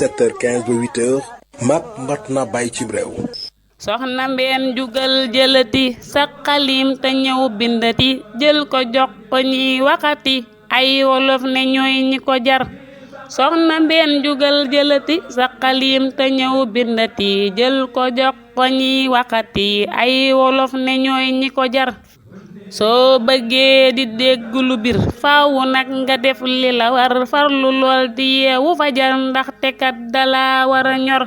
7h15 ba 8h map mat na bàyyi ci réew. soxna mbeen jugal jëlati sa xalim te ñëw bindati jël ko jox ko ñi waxati ay wolof ne ñooy ñi ko jar. soxna mbeen jugal jëlati sa xalim te ñëw bindati jël ko jox ko ñi waxati ay wolof ne ñooy ñi ko jar. soo bëggee di dégg lu bir faaw nag nga def li la war farlu lool di yeewu fajar ndaxte kat dala war a ñor.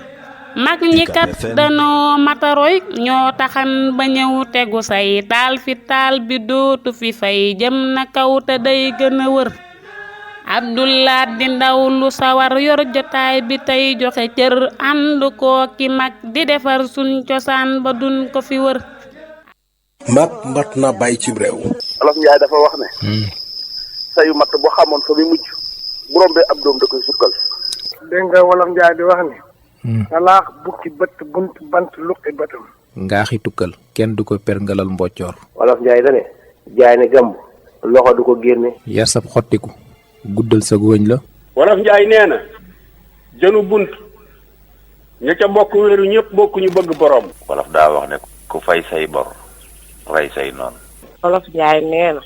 mag ñi kat danoo mataroy ñoo taxan ba ñëw tegu say taal fi taal bi dootu fi fay jëm na kaw te day gën a wër. Abdoulaat di ndaw lu sawar yor jotaay bi tey joxe cër ànd koo ki mag di defar suñ cosaan ba duñ ko fi wër. map mat na bàyyi ci réew. Olof Njaay dafa wax ne sayu matt boo xamoon fa muy mujj bu rombee ab doom da koy sukkal. dégg nga Wolof Njaay di wax ne salaax bukki bët bunt bant luqi bëtam. ngaaxi tukkal kenn du ko perngalal mboccoor. Wolof Njaay da ne jaay ne gàmb loxo du ko génne. yar sab xottiku guddal sa góoñ la. Wolof Njaay nee na jënu bunt ña ca bokk wéeru ñëpp bokk ñu bëgg borom. Wolof daa wax ne ku fay say bor rey say noonu. Wolof Njaay nee na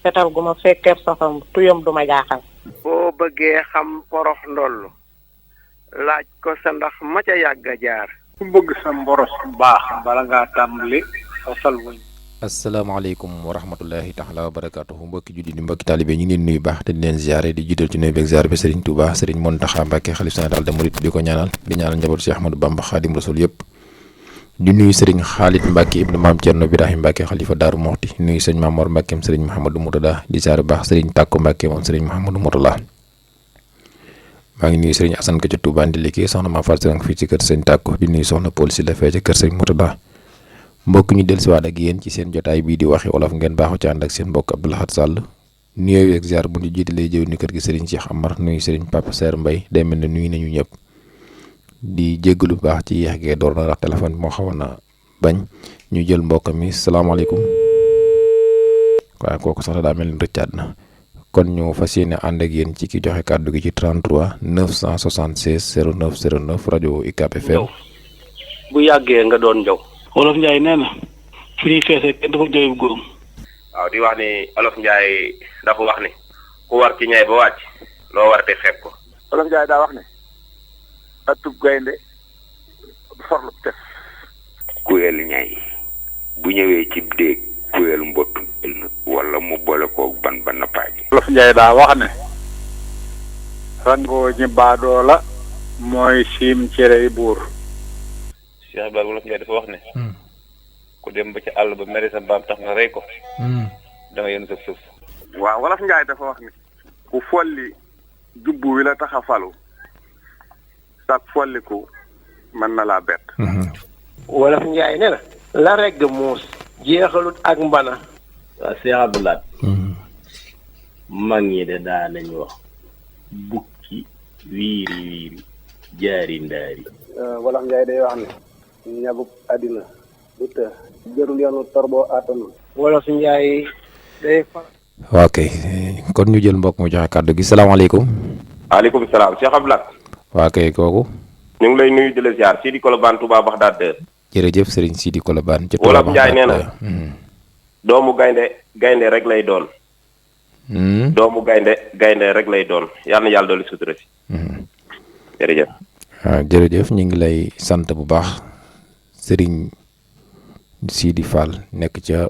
fetal gu ma fekkee safam tuyam du ma jaaxal. boo bëggee xam porox ndoll laaj ko sa ndax ma ca yàgg a jaar. ku bëgg sa mboros bu baax bala ngaa tàmbali fasal wuñ. asalaamaaleykum wa rahmatullahi taala wa barakaatuhu mbokki juddi di mbokki taalibe ñu ngi leen nuyu baax te di leen ziare di jiital ci nuyu beeg ziare bi Serigne Touba Serigne Mountakha Mbacké xalif général des mourides di ko ñaanal di ñaanal njabootu Cheikh Ahmadou Bamba Khadim Rasoul yëpp. di nuyu Serigne Khalid Mbacké ibnu maam Thierno Birahim Mbacké xalifa Daaru Moxti nuyu sëñ Mamor Mbacké Serigne Mouhamadou Moutada di ziare baax Serigne Takko Mbacké moom Serigne Mouhamadou Moutala. maa ngi nuyu Serigne Assane ko ca Touba di liggéey soxna maa Fatou Seye fii ci kër Serigne Takko di nuyu soxna Paul si la fee ca kër Serigne Moutada. mbokk ñu dellusiwaat ak yéen ci seen jotaay bii di waxi olof ngeen baaxu ci ànd ak seen mbokk Abdou Lahad Sall nuyoo ak ziar bu ñu jiitalee jëw ni kër gi Serigne Cheikh Amar nuyu Serigne Papa Serre Mbaye day mel ne nuyu nañu ñëpp di jéggalu baax ci yeex gee door na ndax téléphone bi moo xawoon na bañ ñu jël mbokk mi salaamaaleykum waaye kooku sax daa mel ni rëccaat na kon ñu fas yéene ànd ak yéen ci ki joxe kàddu gi ci 33 976 09 09 rajo UCAB FM. bu yàggee nga doon njaw. Wolof Njaay nee na fi ñuy feesee kenn dafa jooyub góom. waaw di wax ni Olof Njaay dafa wax ni ku war ci ñay ba wàcc loo war te xeeb ko. Olof Njaay daa wax ne atub gaynde forlu tef. kuyel ñay bu ñëwee ci déeg kuyel mbottu wala mu boole koog ban ba nappaaji. Wolof Njaay daa wax ne rangoo ñi baadoo la mooy siim cerey buur. Cheikh Ibrahima Wolof Njaay dafa wax ne ku dem ba ci àll ba mere sa mbaam tax nga rey ko da nga yéen sa suuf. waaw Wolof Njaay dafa wax ne ku folli jubbu wi la tax a falu sax folliku mën na laa bett. Wolof Njaay nee na la regg muus jeexalut ak mbana. waaw Cheikh Abdoulaye mag ñi de daa nañu wax bukki wiiri wiiri jaari ndaari. Wolof Njaay day wax ne ñabuk àddina du të jërul yoonu torboo àttanu. Wolof Njaay day waaw kay kon ñu jël mbokk mu joxe kàddu gi salaamaaleykum. waaleykum salaam Cheikh Abdoulaye. waa kay kooku. ñu ngi lay nuyu di la ziar Sidi Kolobane Touba Baxdaad 2. jërëjëf Serigne Sidi Kolobane. ca Wolof Njaay nee na doomu gaynde rek lay doon. doomu gaynde rek lay doon yal na yàlla dolli sutura si. jërëjëf. waaw jërëjëf ñu ngi lay sant bu baax Serigne Sidi Fall nekk ca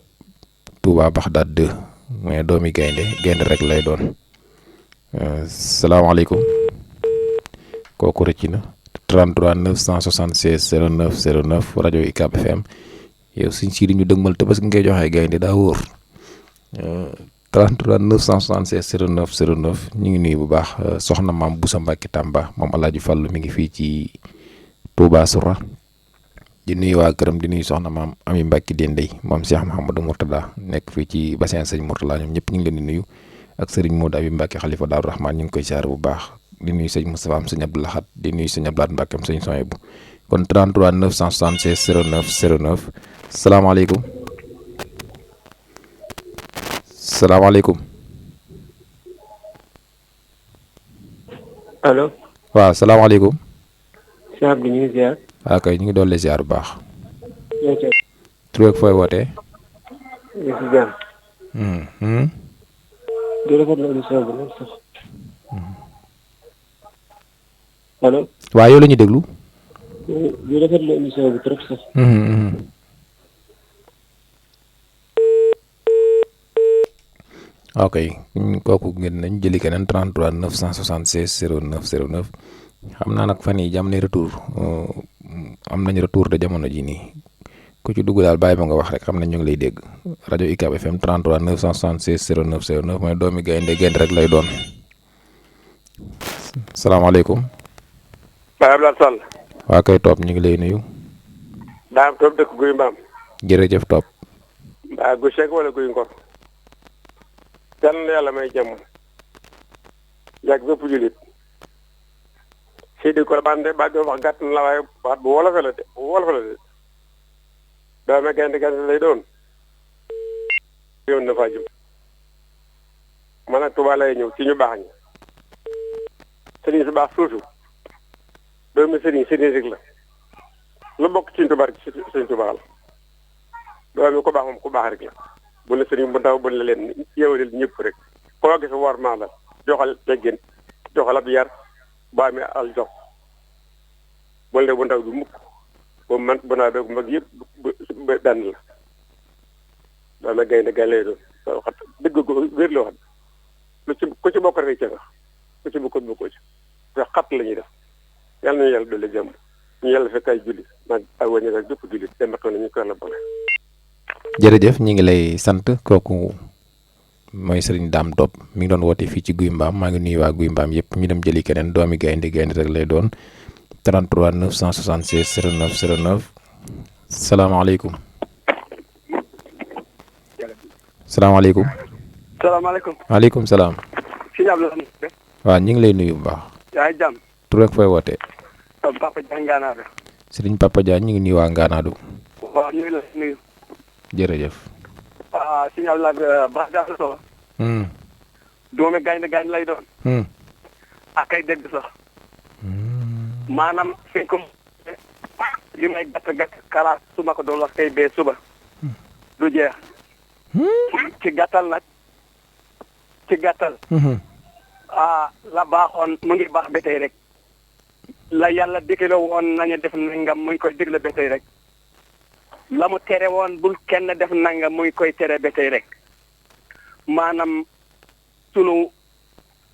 Touba Baxdaad 2 mais doomi gaynde rek lay doon. salaamaaleykum kooku rëcc na 33 976 09 09 rajo UCAB FM yow suñ Sidi ñu dëgmal te parce que ngay joxe gaynde daa wóor 33 976 09 09 ñu ngi nuyu bu baax soxna maam Boussa Mbacke Tamba moom Alaaji Fallu mi ngi fii ci Touba Soura di nuyu waa këram di nuyu soxna maam Ami Mbacke Dendey moom Cheikh Mouhamadou Mourtada nekk fii ci bassin sëñ Mourtada ñoom ñëpp ñu ngi leen di nuyu ak Serigne Modou Abi Mbacke xalifa Daaru Rahman ñu ngi koy siyaare bu baax di nuyu sëñ Moustapha am sëñ Abdou Lahad di nuyu sëñ Abdou Lahad Mbacke am sëñ Soyebu kon 33 976 09 09 salaamaaleykum. salaamaaleykum. allo. waaw salaamaaleykum. Cheikh Abdou ñu ngi ziar. waaw kay ñu ngi doon ziar bu baax. ok. tur ak fooy wootee. ñu ngi si jàmm. di rafetlu émission bi nag sax. allo. waaw yow la ñuy déglu. di rafetlu émission bi trop sax. ok kooku ngeen nañ jëli keneen 33 976 09 09 xam naa nag fan yi jam ne retour am nañ retour de jamono ji nii ku ci dugg daal bàyyi ba nga wax rek xam nañ ñu ngi lay dégg rajo UCAB FM 33 976 09 09 mooy doomi gaynde rek lay doon. salaamaaleykum. Baye Abdoulaye Sall. waa kay topp ñu ngi lay nuyu. daam topp dëkk guy mbaam. jërëjëf topp. mbaa gu Cheikh wala guy Ngor. yal na yàlla may jàmm. yàgg bépp jullit. Sidi Kolbane de ba do wax gàtt na la waaye baat bu wolof la de doomi gaynde lay doon. yoon na faa jëm. man ak Tuubaa lay ñëw ci ñu baax ñi. sëriñ su baax suusu. doomi sëriñ rek la. lu bokk ci Tuubaa rek sëriñ Tuubaa la. doomi ku baax moom ku baax rek la. bu ne sëriñ bu ndaw bu ne leen yeewalil ñëpp rek. koo gis war maa la joxal teggin joxal ab yar baa mi al jox. boole bu ndaw bi mukk boobu man bu naa doog mag yëpp ba daan la. doomi gaynde lay doon soo xat dëgg ko wér la wax ku ci bokk rek ca nga ku ci bokkut bokkoo ci wax xat la ñuy def yàlla nañu yàlla dolli jàmm ñu yàlla fekk ay julli nag ay wàññi ak bépp julli dematoo na ñu ko yàlla boole. jërëjëf ñi ngi lay sant kooku mooy Serigne Dame Top mi ngi doon woote fii ci Guy Mbaam maa ngi nuyu waa Guy Mbaam yëpp ñu dem jëli keneen doomi gaynde rek lay doon 33 976 09 09 salaamaaleykum. salaamaaleykum. salaamaaleykum. maaleykum salaam. sëñ Abdoulaye. waaw ñu ngi lay nuyu bu baax. yaa ngi jàmm. tur ak fooy wootee. Papa Diagne Nganaado. Serigne Papa Diagne ñu ngi nuyu waa Nganaado. waaw ñu ngi lay nuyu. jërëjëf. sëñ Abdoulaye baax daal la solo. doomi gaynde lay doon. ak ay dégg sax. maanaam fi ko li may gàtt kalaas su ma ko doon wax tey bee suba. du jeex. ci gàttal nag. la baaxoon mu ngi baax ba tey rek. la yàlla digle woon nañu def nangam mu ngi koy digle ba tey rek. la mu tere woon bul kenn def nangam mu ngi koy tere ba tey rek. maanaam sunu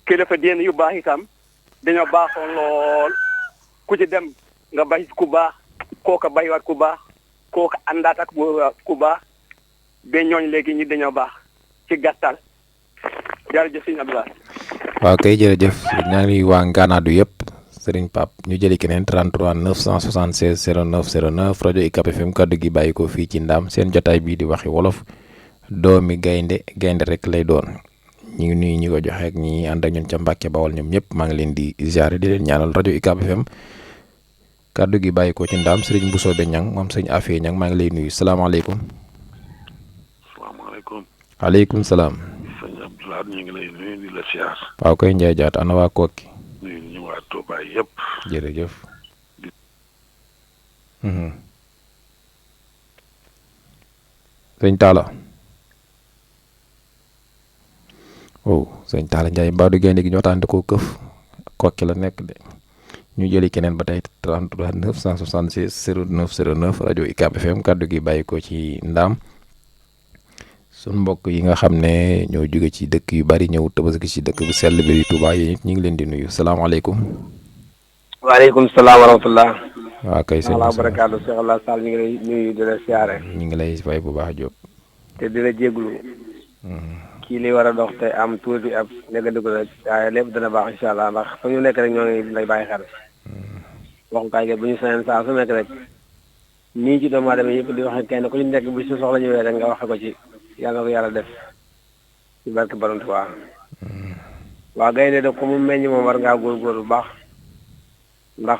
kilifa diine yu baax itam dañoo baaxoon lool ku ci dem nga bay ku baax kooka baywaat ku baax kooka àndaat ak ku baax ba ñooñ léegi ñi dañoo baax ci gàttal jërëjëf sëñ Abdoulaye. waaw kay jërëjëf ñaa ngi waa Nganaadu yëpp Serigne Pape ñu jëli keneen 33 976 09 09 rajo UCAB FM kaddu gi bàyyi ko fii ci Ndaam seen jotaay bii di waxi wolof doomi gaynde rek lay doon ñu ngi nuyu ñi ko joxe ak ñi ànd ak ñun ca Mbàkke Bawol ñoom ñëpp maa ngi leen di ziare di leen ñaanal rajo UCAB FM kaddu gi bàyyi ko ci Ndaam Serigne Mbusoobe Ñang moom sëñ Afee Ñang maa ngi lay nuyu salaamaaleykum. salaamaaleykum. waaleykum salaam. sëñ Abdoulaye ñu ngi lay nuyu di la siyaar. waaw koy Ndiaye Diatta ana waa Kokki. nuyu ñu waa Touba yëpp. jërëjëf. sëñ Talla. sëñ Talla Ndiaye mbaa du gaynde gi ñu waxtaan koo këf Kokki la nekk de ñu jëli keneen ba tey 33 966 09 09 rajo UCAB FM kaddu gi bàyyi ko ci Ndaam. suñ mbokk yi nga xam ne ñoo jóge ci dëkk yu bari ñëw tabaski ci dëkk bu sell bi di Touba yi ñu ngi leen di nuyu salaamaaleykum. waaleykum salaam wa rahmatulah. waaw kay sëñ Moussa barakaatu Cheikh Allah Sall ñu ngi lay nuyu di la siyaare. ñu ngi lay fay bu baax Diop. te di la jéglu. kii li war a dox te am tuuti ab négandiku la waaye lépp dana baax incha allah ndax fa ñu nekk rek ñoo ngi lay bàyyi xel. waxukaay gi bu ñu sañoon saa su nekk rek nii ci doomu aadama yëpp di wax kenn ku ñu nekk bu si soxla ñëwee rek nga waxe ko ci. yàlla na ko yàlla def ci barke Borom Tuubaa waa gaynde de ko mu meññ moom war ngaa góorgóor bu baax ndax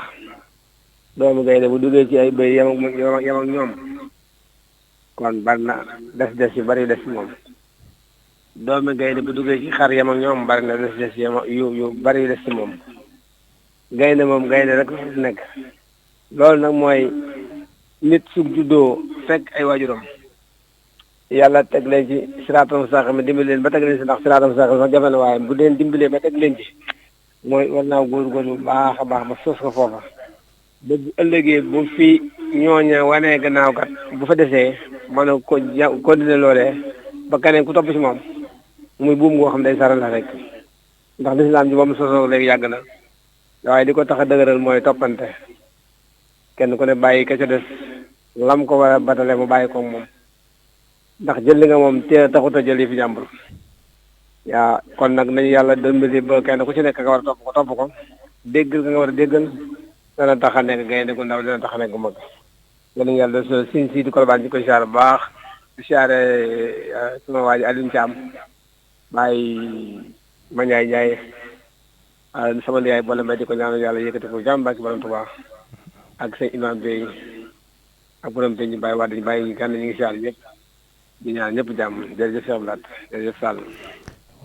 doomu gaynde bu duggee ci ay bëy yem ak ñoom kon bari na des yu bari des ci moom doomu gaynde bu duggee ci xar yem ak ñoom bari na des yu bari des ci moom gaynde moom gaynde rek fi nekk loolu nag mooy nit su juddoo fekk ay waajuram yàlla teg leen ci siraatam mustaqim dimbali leen ba teg leen ci ndax siraatam mustaqim sax jafe na waaye bu leen dimbalee ba teg leen ci mooy war naa góorgóorlu bu baax a baax ba sos ko foofa ba bu ëllëgee bu fi ñooña wanee gannaaw kat bu fa desee mën a ko continuer loolee ba keneen ku topp ci moom muy buum ngoo xam day saral la rek ndax lislaam ji moom sosoo léegi yàgg na waaye di ko tax a dëgëral mooy toppante kenn ku ne bàyyi ka ca des lam ko war a batale mu bàyyi ko moom ndax jël li nga moom teel a taxut a jël yi fi jàmbur yaa kon nag nañu yàlla dimbali ba kenn ku ci nekk nga war a topp ko déggal nga war a déggal dana tax a nekk gaynde gu ndaw dana tax a nekk gu mag yéen yàlla so sin si di kolbaan ci koy siyaare bu baax di siyaare suma waa ji Alioune Thiam bàyyi ma Ndiaye Ndiaye sama yaay boole mbay di ko ñaanal yàlla yëkkati ko jàmm bàkki borom Tuubaa ak seen imam bi ak borom te ñu bàyyi waa dañu bàyyi gan ñu ngi siyaare ñëpp di ñaan ñëpp jàmm jërëjëf Cheikh Blat jërëjëf Sall.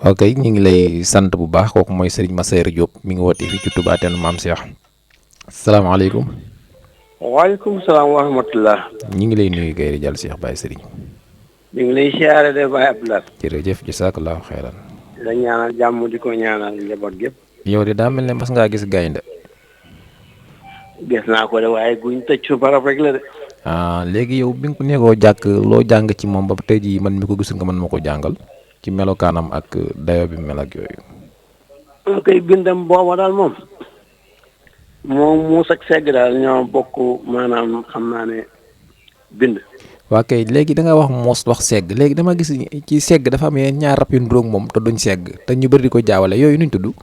ok ñu ngi lay sant bu baax kooku mooy Serigne Massayer Diop mi ngi woote fii ci Touba Tene Maam Cheikh salaamaaleykum. waaleykum salaam wa rahmatulah. ñu ngi lay nuyu Gaye Jàll Cheikh Baye Serigne. ñu ngi lay siyaare de Baye Abdoulaye. jërëjëf jazakallahu xeyran. la ñaanal jàmm di ko ñaanal njaboot gépp. yow de daa mel ne mas ngaa gis gaynde. gis naa ko de waaye guñ tëj su barab rek la de. léegi yow bi nga ko nekkoo jàkk loo jàng ci moom ba tey jii man mi ko gisul nga mën ma ko jàngal ci melokaanam ak dayo bi mel ak yooyu. moo koy bindam booba daal moom muus ak segg daal ñoo bokk maanaam xam naa ne bind. waa kay léegi da nga wax moos wax segg léegi dama gis ci segg dafa am yeneen ñaar rab yu nduróog moom te duñ segg te ñu bëri di ko jaawale yooyu nuñ tudd.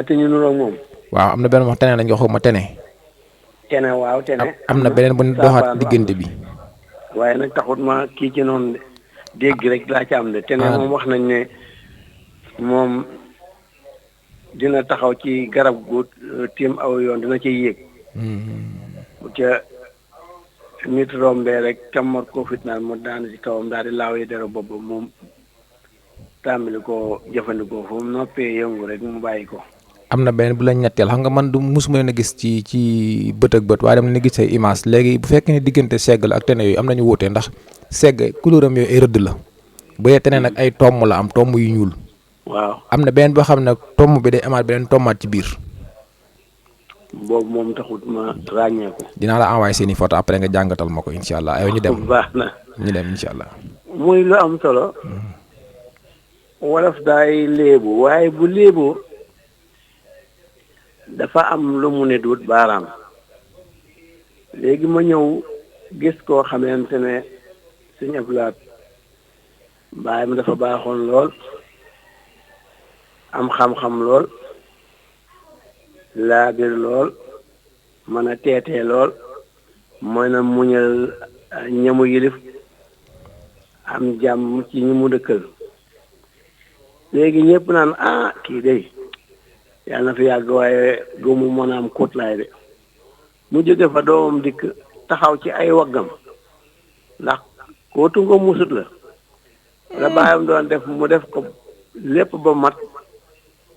te ñu nuróog moom. waaw am na benn wax tene lañ ko xawma tene. tene waaw tene. am na beneen bu ñu doxaat diggante bi. waaye nag taxut ma kii ci noonu de dégg rek laa ci am de. tene moom wax nañ ne moom dina taxaw ci garab gu tiim aw yoon dina ci yéeg. bu ca nit rombee rek tammat koo fitnaal mu daanu ci kawam daal di laaw yi dara boobu moom tàmbali ko jëfandikoo fu mu noppee yëngu rek mu bàyyi ko. am na benn bu la ñetteel xam nga man du musuma leen a gis ci bët ak bët waaye dama leen a gis ay image léegi bu fekkee ne diggante segg la ak tene yooyu am nañu wuute ndax segg couleuram yooyu ay rëdd la bu dee tene nag ay tomm la am tomm yu ñuul. waaw am na benn boo xam ne tomm bi day amaat beneen tommaat ci biir. boobu moom taxut ma ràññee ko. dinaa la envoyé seeni photo après nga jàngatal ma ko incha allah aywa ñu dem. baax na ñu dem incha allah. muy lu am solo. wolof daay léebu waaye bu léeboo dafa am lu mu ne duut baaraam léegi ma ñëw gis koo xamante ne Sëñ Abdulaat baay mi dafa baaxoon lool am xam-xam lool laabir lool mën a teetee lool mën a muñal ñamu yilif am jàmm ci ñi mu dëkkal léegi ñëpp naan kii day yàlla na fi yàgg waaye góomu mën a am kóotlaay de mu jóge fa doomam dikk taxaw ci ay waggam ndax kootu nga musut la baayam doon def mu def ko lépp ba mat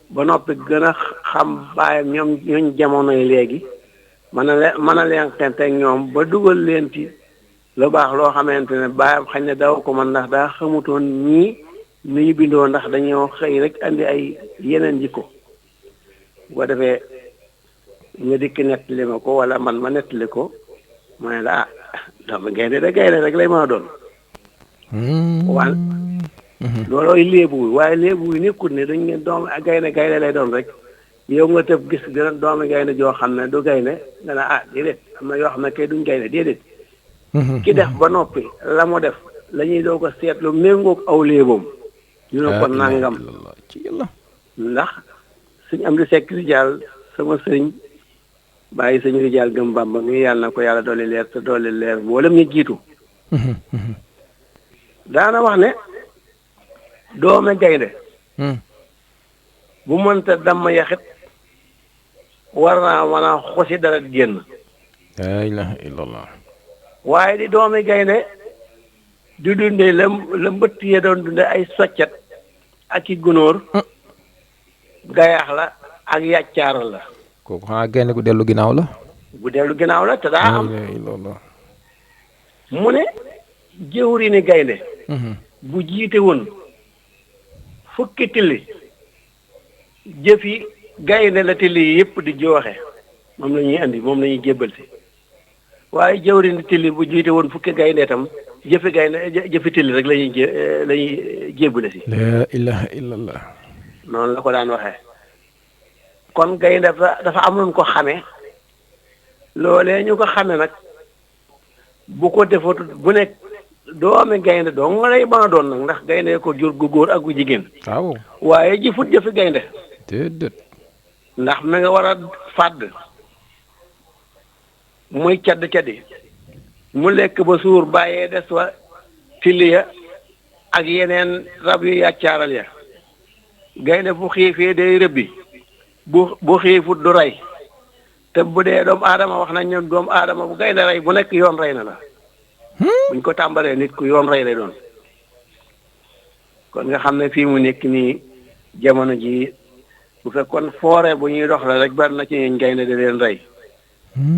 ba noppi gën a xam baayam ñooñ jamono yi léegi mën a leen xente ak ñoom ba dugal leen ci lu baax loo xamante ne baayam xañ ne daw ko man ndax daa xamutoon ñii ni ñu bindoo ndax dañoo xëy rek andi ay yeneen jikko bu ko defee nga dikk nettali ma ko wala man ma nettali ko ma ne la dama gaynde rek lay mën a doon waan loolooy léebu waaye léebu yi nekkul ne dañ ngeen doom gaynde lay doon rek yow nga tëb gis gën a doomi gaynde joo xam ne du gaynde nga ne déedéet am na yoo xam ne kay duñ gaynde déedéet ki def ba noppi la mu def la ñuy doo ko seetlu méngoog aw léeboom ñu ne ko nangam ndax suñ am di sekk rijaal sama sëriñ bàyyi sëñ rijaal gëm Bàmba mi yàlla na ko yàlla doole leer te doole leer boolem ñu jiitu daana wax ne doome gaynde bu mënta damm yaxit war naa mën a xosi dara génn la ilaha illallah waaye di doome gaynde di dunde la mbëtt yee doon dunde ay soccet ak i gunóor gayax la ak yàccaaral la kooku xanaa gaynde gu dellu ginnaaw la. bu dellu ginnaaw la te daa am mu ne jëwri ni gaynde bu jiite woon fukki tilli jëfi gaynde la tilli yi yëpp di jooxe moom la ñuy andi moom la ñuy jébbal si waaye jëwri ni tilli bu jiite woon fukki gaynde itam jëfi tilli rek lañuy jébbale si. la ilaha illallah. noonu la ko daan waxee kon gaynde dafa am lu ko xamee loolee ñu ko xamee nag bu ko defatu bu nekk doomi gaynde doo nga lay ba doon nag ndax gaynde ko jur gu góor ak gu jigéen. waaw waaye jëfut jëfi gaynde. déedéet. ndax mi nga war a fàdd muy caddi mu lekk ba suur bàyyee des wa tilliya ak yeneen rab yu yàccaaral ya gaynde bu xiifee day rëbbi bu xiifut du rey te bu dee doomu aadama wax nañ ne doomu aadama bu gaynde rey bu nekk yoon rey na la buñ ko tàmbalee nit ku yoon rey lay doon kon nga xam ne fii mu nekk nii jamono ji bu fekkoon foore bu ñuy dox la rek bari na ci ñuñ gaynde di leen rey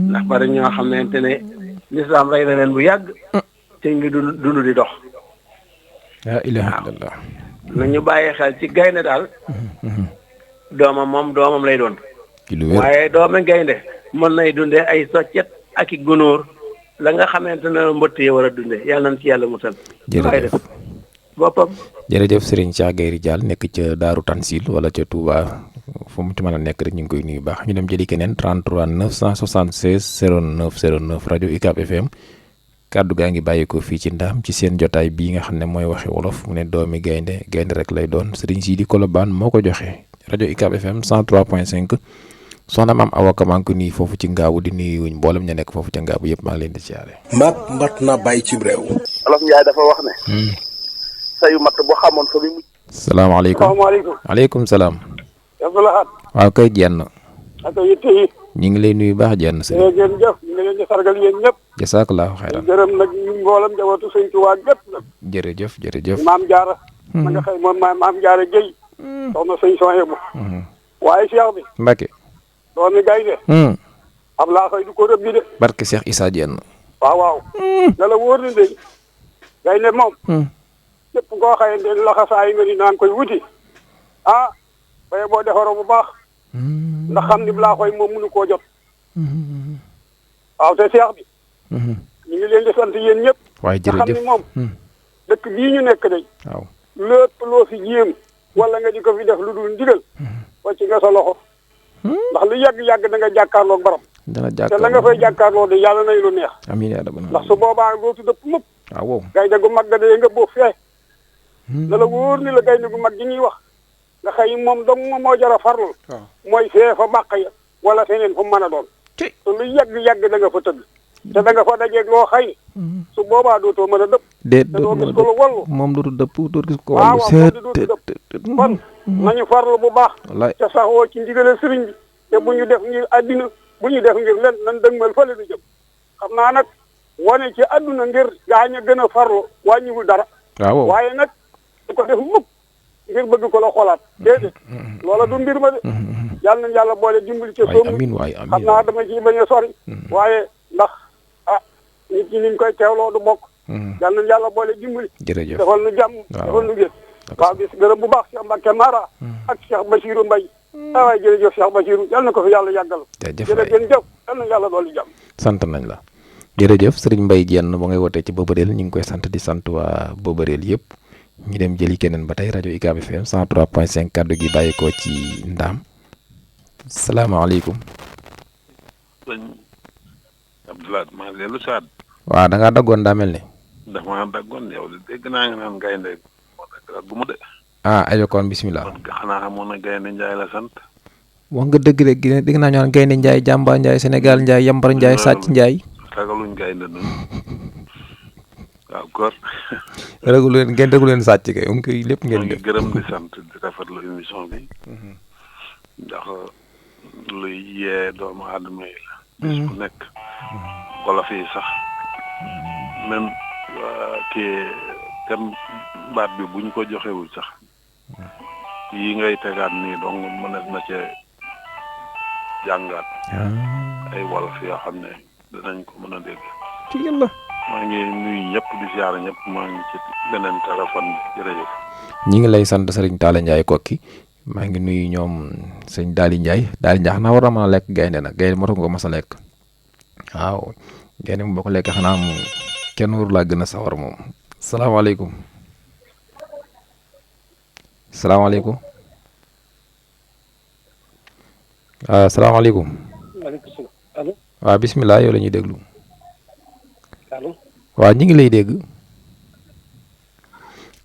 ndax bari ñoo xamante ne lislaam rey na leen bu yàgg te ngi dund di dox. la ilaha illallah. nañu bàyyi xel ci gaynde daal doomam lay doon. waaye doomi gaynde mën nay dundee ay soccet ak i gunóor la nga xamante ne mbëtt yi war a dundee yàlla nañ ci yàlla musal. jërëjëf boppam. jërëjëf Serigne Cheikh Gayri Dial nekk ca Daaru Tansil wala ca Touba fu mu ci mën a nekk rek ñu ngi koy nuyu baax ñu dem jëli keneen 33 976 09 09 rajo UCAB FM kaddu gaa ngi bàyyi ko fii ci Ndaam ci seen jotaay bii nga xam ne mooy waxi wolof mu ne doomi gaynde rek lay doon Serigne Sidi Kolobane moo ko joxe rajo UCAB FM 103.5 soxna maam Awa Ka maa ngi ko nuyu foofu ci ngaabu di nuyu mboolem ña nekk foofu ca ngaabu yëpp maa ngi leen di siyaare. mat na bàyyi ci réew. Olof Njaay dafa wax ne. sayu mat boo xamoon fa bi mu. salaamaaleykum waaleykum salaam. waaw kay jenn. ak yitte yi. ñu ngi lay nuyu baax jenn si. jërëjëf ñu ngi leen di sargal yéen ñëpp. jasaakallaahu xayran. gërëm nag mboolem njabootu Sëñ Tuubaa gépp nag. jërëjëf. maam Jaara. ma nga xëy moom maam Jaara Géy. soxna sëñ Sohaybu. waaye Cheikh bi. Mbacke. doomi gaynde. ab laa xëy du ko rëb bi de. barke Cheikh Issa Diène. waaw. da la wóor ni de gaynde moom. képp koo xëy ne laxasaayu nga ni naan koy wuti. baye boo defaroo bu baax. ndax xam ni laa koy moom mënu koo jot. waaw te Cheikh bi. ñu ngi leen di sant yéen ñëpp. waaye jërëjëf xam ni moom. dëkk bii ñu nekk day. waaw lépp loo fi jéem. wala nga di ko fi def lu dul ndigal. wàcc nga sa loxo. ndax lu yàgg-yàgg da nga jàkkaarloog borom. te la nga fay jàkkaarloo de yàlla nay lu neex. amiin yaa rabbal ndax su boobaa dootu dëpp mukk. waaw gaynde gu mag ga de nga boo fee. da la wóor ni la gaynde gu mag gi ñuy wax. nga xëy moom dong moo jar a farlu. mooy fee fa bàq ya. wala feneen fu mu mën a doon. te lu yàgg-yàgg da nga fa tëdd. te da nga fa dajeeg loo xëy. su boobaa dootoo mën a dëpp. te doo gis ko lu wallu. moom dootu dëpp doo gis ko wallu. seet kon nañu farlu bu baax. te saxoo ci ndigale sëriñ bi. te bu ñu def ngir àddina bu ñu def ngir len nan dëgmal fële du jëm. xam naa nag wane ci àdduna ngir gaañ a gën a farlu wàññiwul dara. waaw waaye nag du ko def mukk ngir bëgg ko la xoolaat déedéet. loola du mbir ma de. yàlla nañu yàlla boole dimbali ca soomu. xam naa dama ciy bañ a sori. waaye ndax nit ñi niñ koy teewloo du bokk. yàlla nañu yàlla boole dimbali. jërëjëf defal nu jàmm defal nu gën. waaw bis gërëm bu baax Cheikh Mbacke Mara. ak Cheikh Bachirou Mbaye. waaye jërëjëf Cheikh Bachirou yàlla na ko fi yàlla yàggal. jërëjëf yàlla na yàlla dooli jàmm. sant nañ la. jërëjëf Serigne Mbaye Diène ba ngay wootee ci Bobareel ñu ngi koy sant di sant waa Bobareel yëpp ñu dem jëli keneen ba tey rajo UCAB FM 103.5 kaddu gi bàyyi ko ci Ndaam. salaamaaleykum. sëñ Abdoulaye maa ngi dellu saat. waaw da ngaa daggoon daa mel ni. dafa daggoon yow de dégg naa nga naan gaynde moo dagg bu mu de. ajokoon bisimilah. xanaa xamoon na gaynde Njaay la sant. wax nga dëgg rek dégg naa ñu naan gaynde Njaay jàmba Njaay Sénégal Njaay yambar Njaay sàcc Njaay. ragaluñ gaynde noonu waaw góor. ngeen déglu leen sàcc kay on koy lépp ngeen def. gërëm di sant di rafetlu émission bi. ndax luy yee doomu aadama yi la. bis bu nekk. wolof yi sax même kii tem baat bi buñ ko joxewul sax yi ngay tegaat nii donc mënees na cee jàngaat ay wolof yoo xam ne danañ ko mën a dégg. ci yàlla. maa ngi nuyu ñëpp di ziar ñëpp maa ngi ci beneen téléphone bi jërëjëf. ñi ngi lay sant Serigne Talla Ndiaye kokki maa ngi nuyu ñoom sëñ Daali Ndiaye xanaa war na mën a lekk gaynde nag gaynde moo tax nga ko mas a lekk waaw gaynde moom boo ko lekkee xanaa moom kenn waru laa gën a sawar moom. salaamaaleykum. salaamaaleykum. waaw salaamaaleykum. maaleykum salaam. allo. waaw bisimilah yow la ñuy déglu. allo. waaw ñu ngi lay dégg.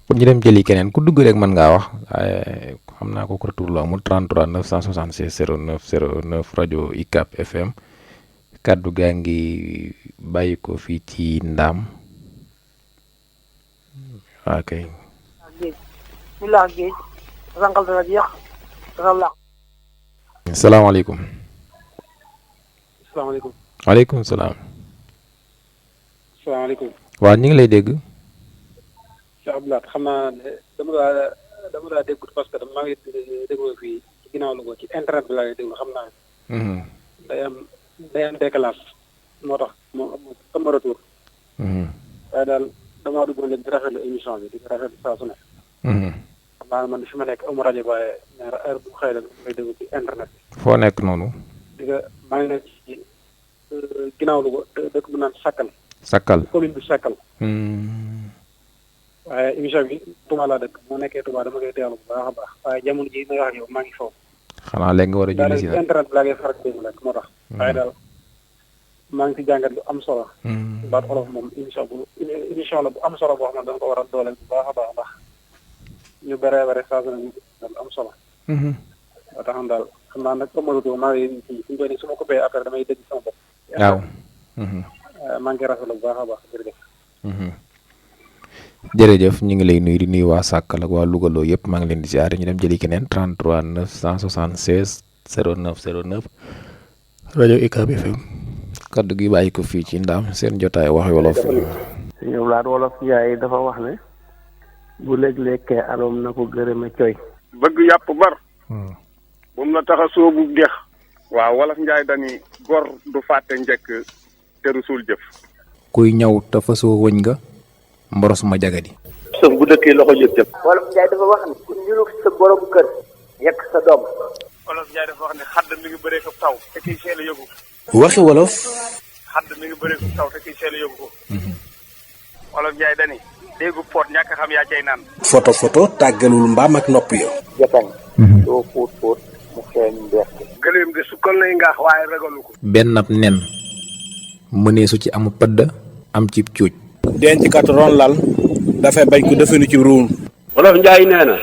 pour ñu dem jëli keneen ku dugg rek mën ngaa wax waaye xam naa ko retour la amul 33 966 09 09 rajo ICAP FM kaddu gaa ngi bàyyi ko fii ci Ndaam. waa kay. ñu laax géej rangal dana jeex dana laax. salaamaaleykum. salaamaaleykum. waaleykum salaam. salaamaaleykum. waaw ñu ngi lay dégg. Cheikh Abdoulaye xam naa ne dama daa déggut parce que maa ngi déglu fii ci ginnaaw Louga ci internet bi laa déglu xam naa. day am décalage moo tax moom sama retour. waaye daal damaa duggoon léegi di rafetlu émission bi di rafetlu saa su ne. xam naa man fi ma nekk amu rajo waaye heure bu xëy la may déglu ci internet bi. foo nekk noonu. di nga maa ngi nekk ci ginnaaw Louga dëkk bu naan Sakkal. Sakkal commune bi Sakkal. waaye émission bi Touba laa dëkk moo nekkee Touba dama koy teewlu bu baax a baax waaye jamono ji may wax ak yow maa ngi foofu. xanaa léegi nga war a julli si nag internet bi laa ngay faral di déglu rek moo tax. waaye daal maa ngi ci jàngat lu am solo. baat olof moom émission la bu am solo boo xam ne danga ko war a dooleel bu baax a baax ndax ñu bare saa su ne lu am solo. ba tax na daal xam naa nag comme maa ngi ci suñu koy su ma ko béyee après damay dégg sama bopp. waaw. maa ngi rafetlu bu baax a baax jërëjëf. jërëjëf ñu ngi lay nuyu di nuyu waa Sàkkal ak waa Louga loo yëpp maa ngi leen di ziare ñu dem jëli keneen 33 976 09 09 rajo ICAP FM kaddu gi bàyyi ko fii ci Ndaam seen jotaay wax wolof. ñëw laat wolof yaay dafa wax ne bu léeg-lekkee aloom na ko gërëme coy. bëgg yàpp bar. bu mu la tax a soobu dex. waaw wolof njaay dani gor du fàtte njëkk te rusul jëf. kuy ñëw te fasoo wëñ nga. mboros ma jagadi. sëf bu dëkkee loxo jëf jëf. wolof Njaay dafa wax ne ku niru sa borom kër yekk sa doom. wolof Njaay dafa wax ne xadd mi ngi bëree ko taw te kiy seel a yóbbu ko. waxi wolof. xadd mi ngi bëree ko taw te kiy seel a yóbbu ko. wolof Njaay dani déggu poot ñàkk xam yaa cay naan. foto tàggalul mbaam ak nopp yo. jatañ. doo fóot mu xeeñ mbeex. gëléem de su kon lay ngaax waaye ragalu ko. benn ab nen mëneesu ci amu pëdd am ci cuuj. denc kat ron lal dafay bañ ko defenu ci ruum. wolof Njaay nee na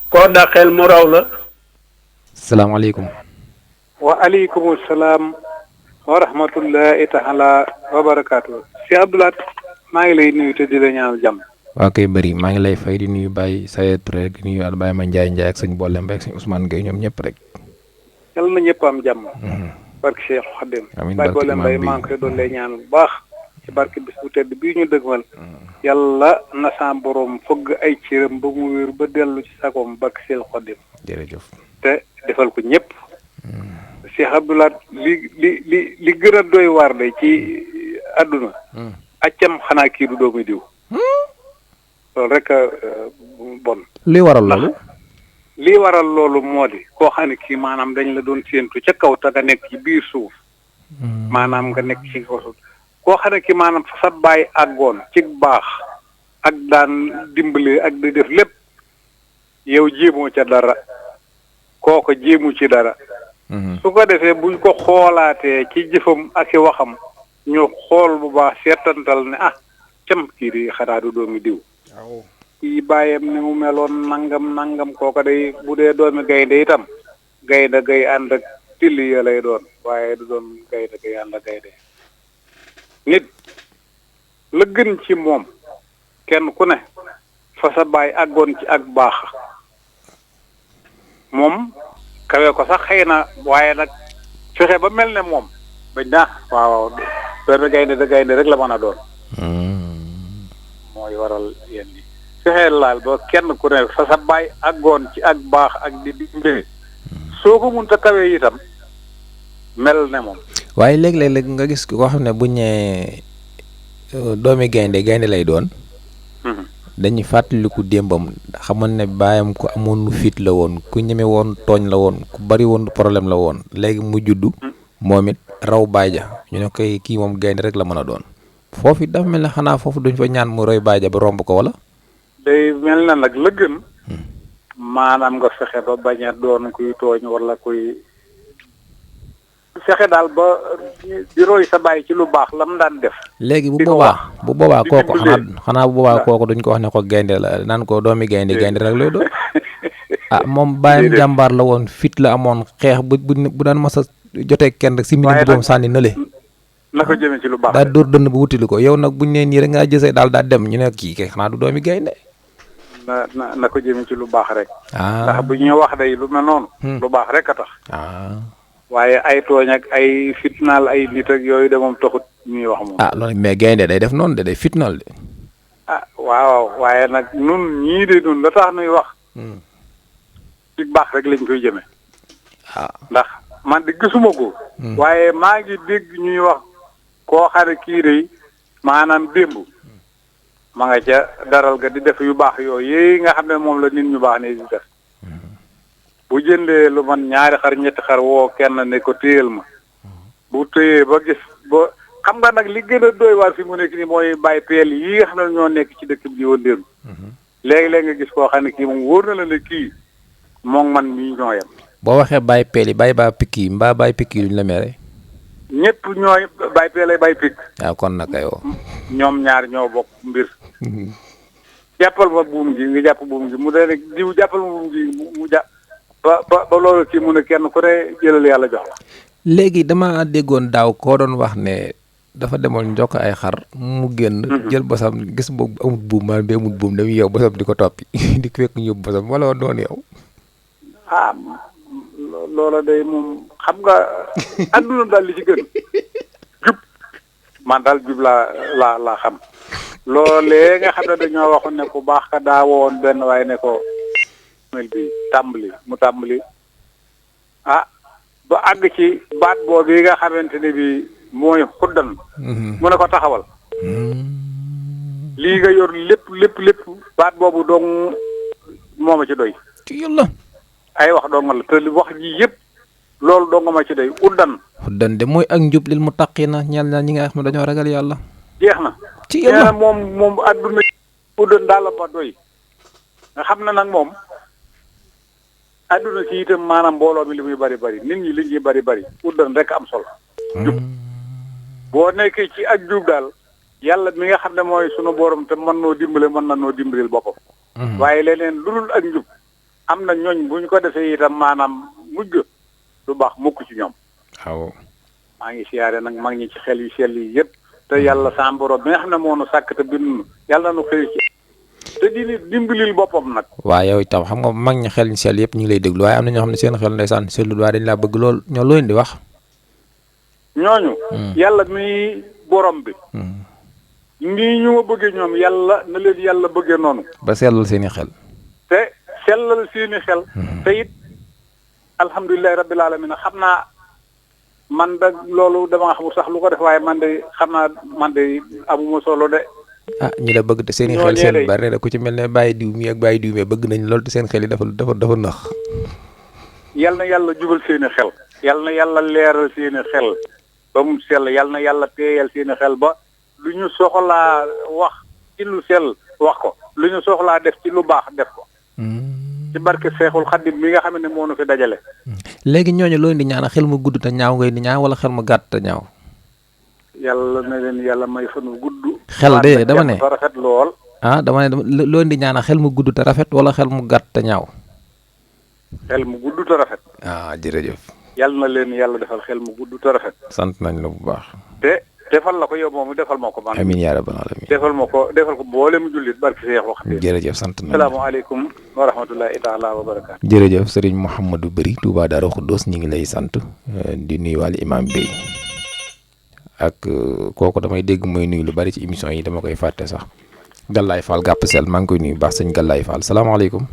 koo dàqeel mu raw la. salaamaaleykum. wa aleykum salaam wa rahmatullahi taala wa barakaatu. si Abdoulaye maa ngi lay nuyu te di la ñaanal jàmm. waa koy bëri maa ngi lay fay di nuyu Baye Saye Touré di nuyu Baye Ma Ndiaye ak sëñ Bolle Mbaye ak sëñ Ousmane Gueye ñoom ñëpp rek. yal na ñëpp am jàmm. barke Cheikh Khadim. amiin Baye Bolle Mbaye maa ngi koy doon lay ñaan bu baax. ci barke bis bu tedd bii ñu dëgmal. yàlla na sa borom fëgg ay cëram ba mu wér ba dellu ci sagoom barke Cheikh Khadim. jërëjëf. te defal ko ñëpp. Cheikh Abdoulaye li gën a doy waar de ci àdduna. accam xanaa kii du doomu diw. loolu rek bon. li waral loolu. lii waral loolu moo di koo xam ne kii maanaam dañ la doon séentu ca kaw te nga nekk ci biir suuf. maanaam nga nekk ci kaw suuf. koo xam ne kii maanaam fa sa bàyyi àggoon ci baax ak daan dimbali ak di def lépp yow jéemoo ca dara kooko jéemu ci dara. su ko defee buñ ko xoolaatee ci jëfam ak i waxam ñu xool bu baax seetantal ne cam kii di xanaa du doomi diw. kii bàyyam ni mu meloon nangam kooko day bu dee doomi gaynde itam gaynde gay ànd ak tilli ya lay doon waaye du doon gaynde gay ànd ak gaynde nit la gën ci moom kenn ku ne fa sa baay àggoon ci ak baax moom kawe ko sax xëy na waaye nag fexe ba mel ne moom bañ na waaw doomi gaynde da gaynde rek la mën a doon mooy waral yéen di fexee laal ba kenn ku ne fa sa baay àggoon ci ak baax ak di dimbali soo ko munta kawee itam mel ne moom. waaye léeg-léeg nga gis koo xam ne buñ nee doomi gaynde lay doon. dañuy fàttaliku démbam xamoon ne baayam ku amoon nu fit la woon ku ñeme woon tooñ la woon ku bari woon problème la woon léegi mu juddu moom it raw baay ja ñu ne koy kii moom gaynde rek la mën a doon foofu it dafa mel ne xanaa foofu duñ fa ñaan mu roy baay ja ba romb ko wala. day mel na nag la gën maanaam nga fexe ba bañ a doon kuy tooñ wala kuy fexe daal ba di roy sa baay ci lu baax la mu daan def. léegi bu boobaa kooku xanaa bu boobaa kooku duñ ko wax ne ko gaynde la naan ko doomi gaynde rek lay doon. ah moom baayam jàmbaar la woon fit la amoon xeex bu daan mas a jotee kenn rek si minute boobu sànni na le. na ko jëmee ci lu baax daa dóor dënn bu wutili ko yow nag buñ nee nii rek ngaa jësee daal daa dem ñu ne kii kay xanaa du doomi gaynde. na ko jëmee ci lu baax rek. ah ndax bu ñuy wax day lu mel noonu. lu baax rek a tax. waaye ay tooñ ak ay fitnaal ay nit ak yooyu de moom taxut ñuy wax moom. ah loolu mais gaynde day def noonu de day fitnaal de. ah waaw waaye nag nun ñii de nun la tax nuy wax. ci baax rek lañ koy jëme ndax man de gisuma ko. waaye maa ngi dégg ñuy wax koo xam ne kii de maanaam démb ma nga ca daral ga di def yu baax yooyu yi nga xam ne moom la nit ñu baax ne di def. bu jëndee lu man ñaari xar ñetti xar woo kenn ne ko téyel ma bu téyee ba gis ba xam nga nag li gën a doy waar fi mu nekk nii mooy bàyyi peel yi nga xam ne ñoo nekk ci dëkk bi di wëndeelu léegi-léegi nga gis koo xam ne kii moom wóor na la ne kii moom man mii ñoo yem. boo waxee bàyyi peel yi bàyyi baa pikk yi mbaa bàyyi pikk yi duñ la mere. ñëpp ñooy bàyyi peel ay bàyyi pikk. waaw kon nag ayoo. ñoom ñaar ñoo bokk mbir. jàppal ma buum gi nga jàpp buum gi mu dee nag diw jàppal ma buum gi mu jàpp. ba loolu ci mu ne kenn ku ne jëlal yàlla jox la. léegi dama déggoon daaw koo doon wax ne dafa demoon njokk ay xar mu génn. jël bosam gis boobu amut buum maanaam bi amut buum dañuy yow bosam di ko toppi di ko fekk ñu yóbbu bosam wala woon doon yow. ah loola day moom xam nga àdduna daal li ci gën jub man daal jub laa xam. loolee nga xam ne dañoo waxoon ne ku baax ka daa woon benn waaye ne ko. bi mu tàmbali ba àgg ci baat boobu yi nga xamante ne bi mooy xuddan mu ne ko taxawal lii nga yor lépp baat boobu dong mooma ci doy ci yàlla ay wax dong la te wax ji yëpp loolu dong ma ci doy xuddan de mooy ak njub lil mu taqi na ñeel na ñi nga xam ne dañoo ragal yàlla jeex na ci yàlla moom adduna xuddan daal la ma doy nga xam ne nag moom adduna ci itam maanaam mbooloo mi li muy bari nit ñi li ñuy bari uddan rek am solo jub boo nekkee ci ak jub daal yàlla mi nga xam ne mooy sunu borom te mën noo dimbale mën na noo dimbalil boppam waaye leneen lu dul ak njub am na ñooñ bu ñu ko defee itam maanaam mujj lu baax mukk ci ñoom waaw maa ngi siyaare nag mag ñi ci xel yu sell yi yëpp te yàlla sa borom bi nga xam ne moo nu sàkk te bind yàlla nu xëy ci te di dimbalil boppam nag. waaw yow itam xam nga mag ñi xel ñu sell yëpp ñu ngi lay déglu waaye am na ñoo xam ne seen xel ndeysaan sellu waaye dañ laa bëgg lool ñoo looy di wax. ñooñu. yàlla mi borom bi. nii ñu ma bëggee ñoom yàlla na leen yàlla bëggee noonu. ba sellal seen i xel. te sellal seen i xel. te it alhamdulilah rabbil alamin xam naa man da loolu dama xamul sax lu ko def waaye man de xam naa man de amuma solo de. ah ñi la bëgg te seen i xel seen bari na ku ci mel ne bàyyi diw mi ak bàyyi diw mi bëgg nañ lool te seen xel yi dafa nax. yal na yàlla jubal seen i xel. yal na yàlla leeral seen i xel ba mu sell yal na yàlla teeyal seen i xel ba lu ñu soxlaa wax ci lu sell wax ko lu ñu soxlaa def ci lu baax def ko. ci barke Seexul Xaddim mi nga xam ne moo nu fi dajale. léegi ñooñu looy di ñaan xel mu gudd te ñaaw ngay di ñaaw wala xel mu gàtt te ñaaw. yàlla na leen yàlla may fan wu gudd. xel de dama ne rafet lool. dama ne loo di ñaan xel mu gudd te rafet wala xel mu gàtt te ñaaw. xel mu gudd te rafet. jërëjëf. yàlla na leen yàlla defal xel mu gudd te rafet. sant nañ la bu baax. te defal la ko yow moomu defal ma ko man. amiin yaa rabbal aalamiin. defal ko mboolem jullit barke Seex wax. jërëjëf sant nañ la salaamaaleykum wa rahmatullahi taala wa barakaatu. jërëjëf Serigne Mouhamadou Bari Touba Darou Khoudoss ñu ngi lay sant di nuyuwaale Imam Bey ak kooku damay dégg mooy nuyu lu bari ci émission yi dama koy fàtte sax Galaye Fall gàpp sel maa ngi koy nuyu baax sëñ Galaye Fall salaamaaleykum.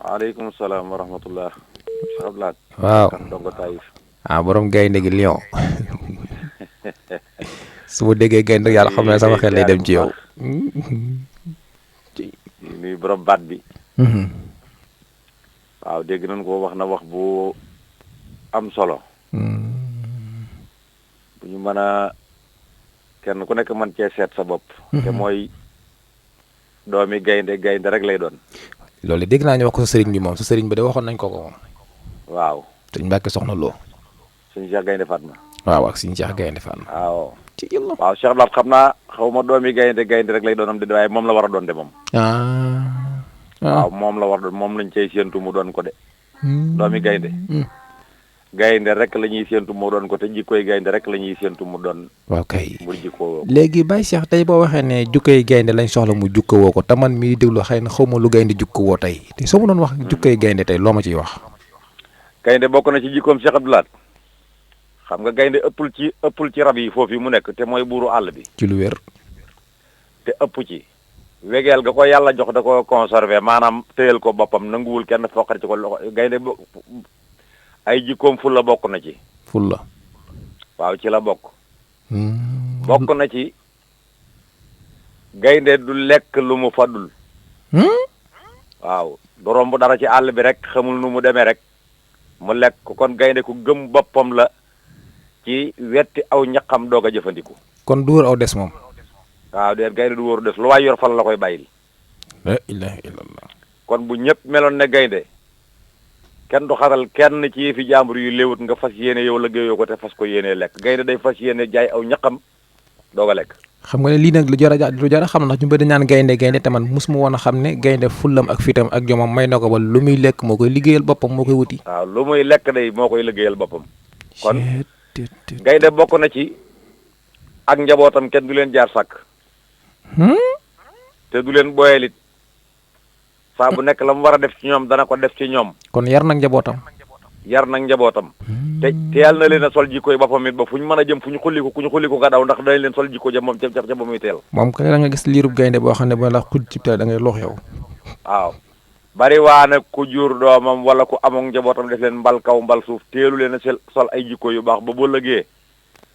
waaleykum salaam wa rahmatullah. waaw ndongo Taïf. ah borom gaynde gi lion su ma déggee gaynde yàlla xam ne sama xel lay dem ci yow. nuy borom baat bi. waaw dégg nañ ko wax na wax bu am solo. bu ñu mën a kenn ku nekk mën cee seet sa bopp. te mooy doomi gaynde rek lay doon. loolu dégg naa ñu wax ko sa sëriñ bi moom sa sëriñ bi de waxoon nañ ko moom. waaw. sëñ Mbàkke soxna Lo. sëñ Cheikh Gaynde Fatma. waaw ak sëñ Cheikh Gaynde Fatma. waaw. ci yàlla waaw Cheikh Lat xam naa xaw ma doomi gaynde rek lay doonam de waaye moom la war a doon de moom. waaw moom la war doon moom lañ cay séentu mu doon ko de. doomi gaynde rek la ñuy séentu mu doon ko te jikkoy gaynde rek la ñuy séentu mu doon. waaw kay mu jikkoo. léegi Baye Cheikh tey boo waxee ne jukkoy gaynde lañ soxla mu jukkowoo ko te man mii déglu xëy na xaw ma lu gaynde jukkowoo tey te soo ma doon wax jukkoy gaynde tey loo ma ciy wax. gaynde bokk na ci jikkoom Cheikh Abdoulaye xam nga gaynde ëppul ci rab yi foofu mu nekk te mooy buuru àll bi. ci lu wér. te ëpp ci. wegeel ga ko yàlla jox da ko conservé maanaam téyel ko boppam nanguwul kenn foqar ci ko loxo gaynde ay jikkoom fulla bokk na ci. fulla. waaw ci la bokk. bokk na ci gaynde du lekk lu mu fadul. waaw du romb dara ci àll bi rek xamul nu mu demee rek mu lekk kon gaynde ku gëm boppam la ci wetti aw ñaqam doog a jëfandiku. kon du wër aw des moom. waaw déet gaynde du wóoru des lu waay yor fal la koy bàyyil. la ilaha illallah. kon bu ñëpp meloon ne gaynde kenn du xaral kenn ci fi jàmbur yu léewut nga fas yéene yow liggéeyoo ko te fas ko yéenee lekk gaynde day fas yéene jaay aw ñaqam doog a lekk. xam nga ne lii nag lu jar a xam ndax ñu bëri ñaan gaynde te man mosuma woon a xam ne gaynde fullam ak fitam ak jomam may na ko ba lu muy lekk moo koy liggéeyal boppam moo koy wuti. waaw lu muy lekk day moo koy liggéeyal boppam. kon gaynde bokk na ci ak njabootam kenn du leen jaar sàkk. te du leen boyelit saa bu nekk la mu war a def ci ñoom dana ko def ci ñoom. kon yar nag njabootam. te teel na leen a sol jikkoy boppam it ba fu ñu mën a jëm fu ñu xulliku ku ñu xulliku nga daw ndax dañ leen sol jikko ja moom ca ba muy teel. moom kay da nga gis liirub gaynde boo xam ne boo la xuj ci teel da ngay lox yow. waaw bari waa nag ku jur doomam wala ku amoon njabootam def leen mbal kaw mbal suuf teelu leen a sol ay jikko yu baax ba boo lëgee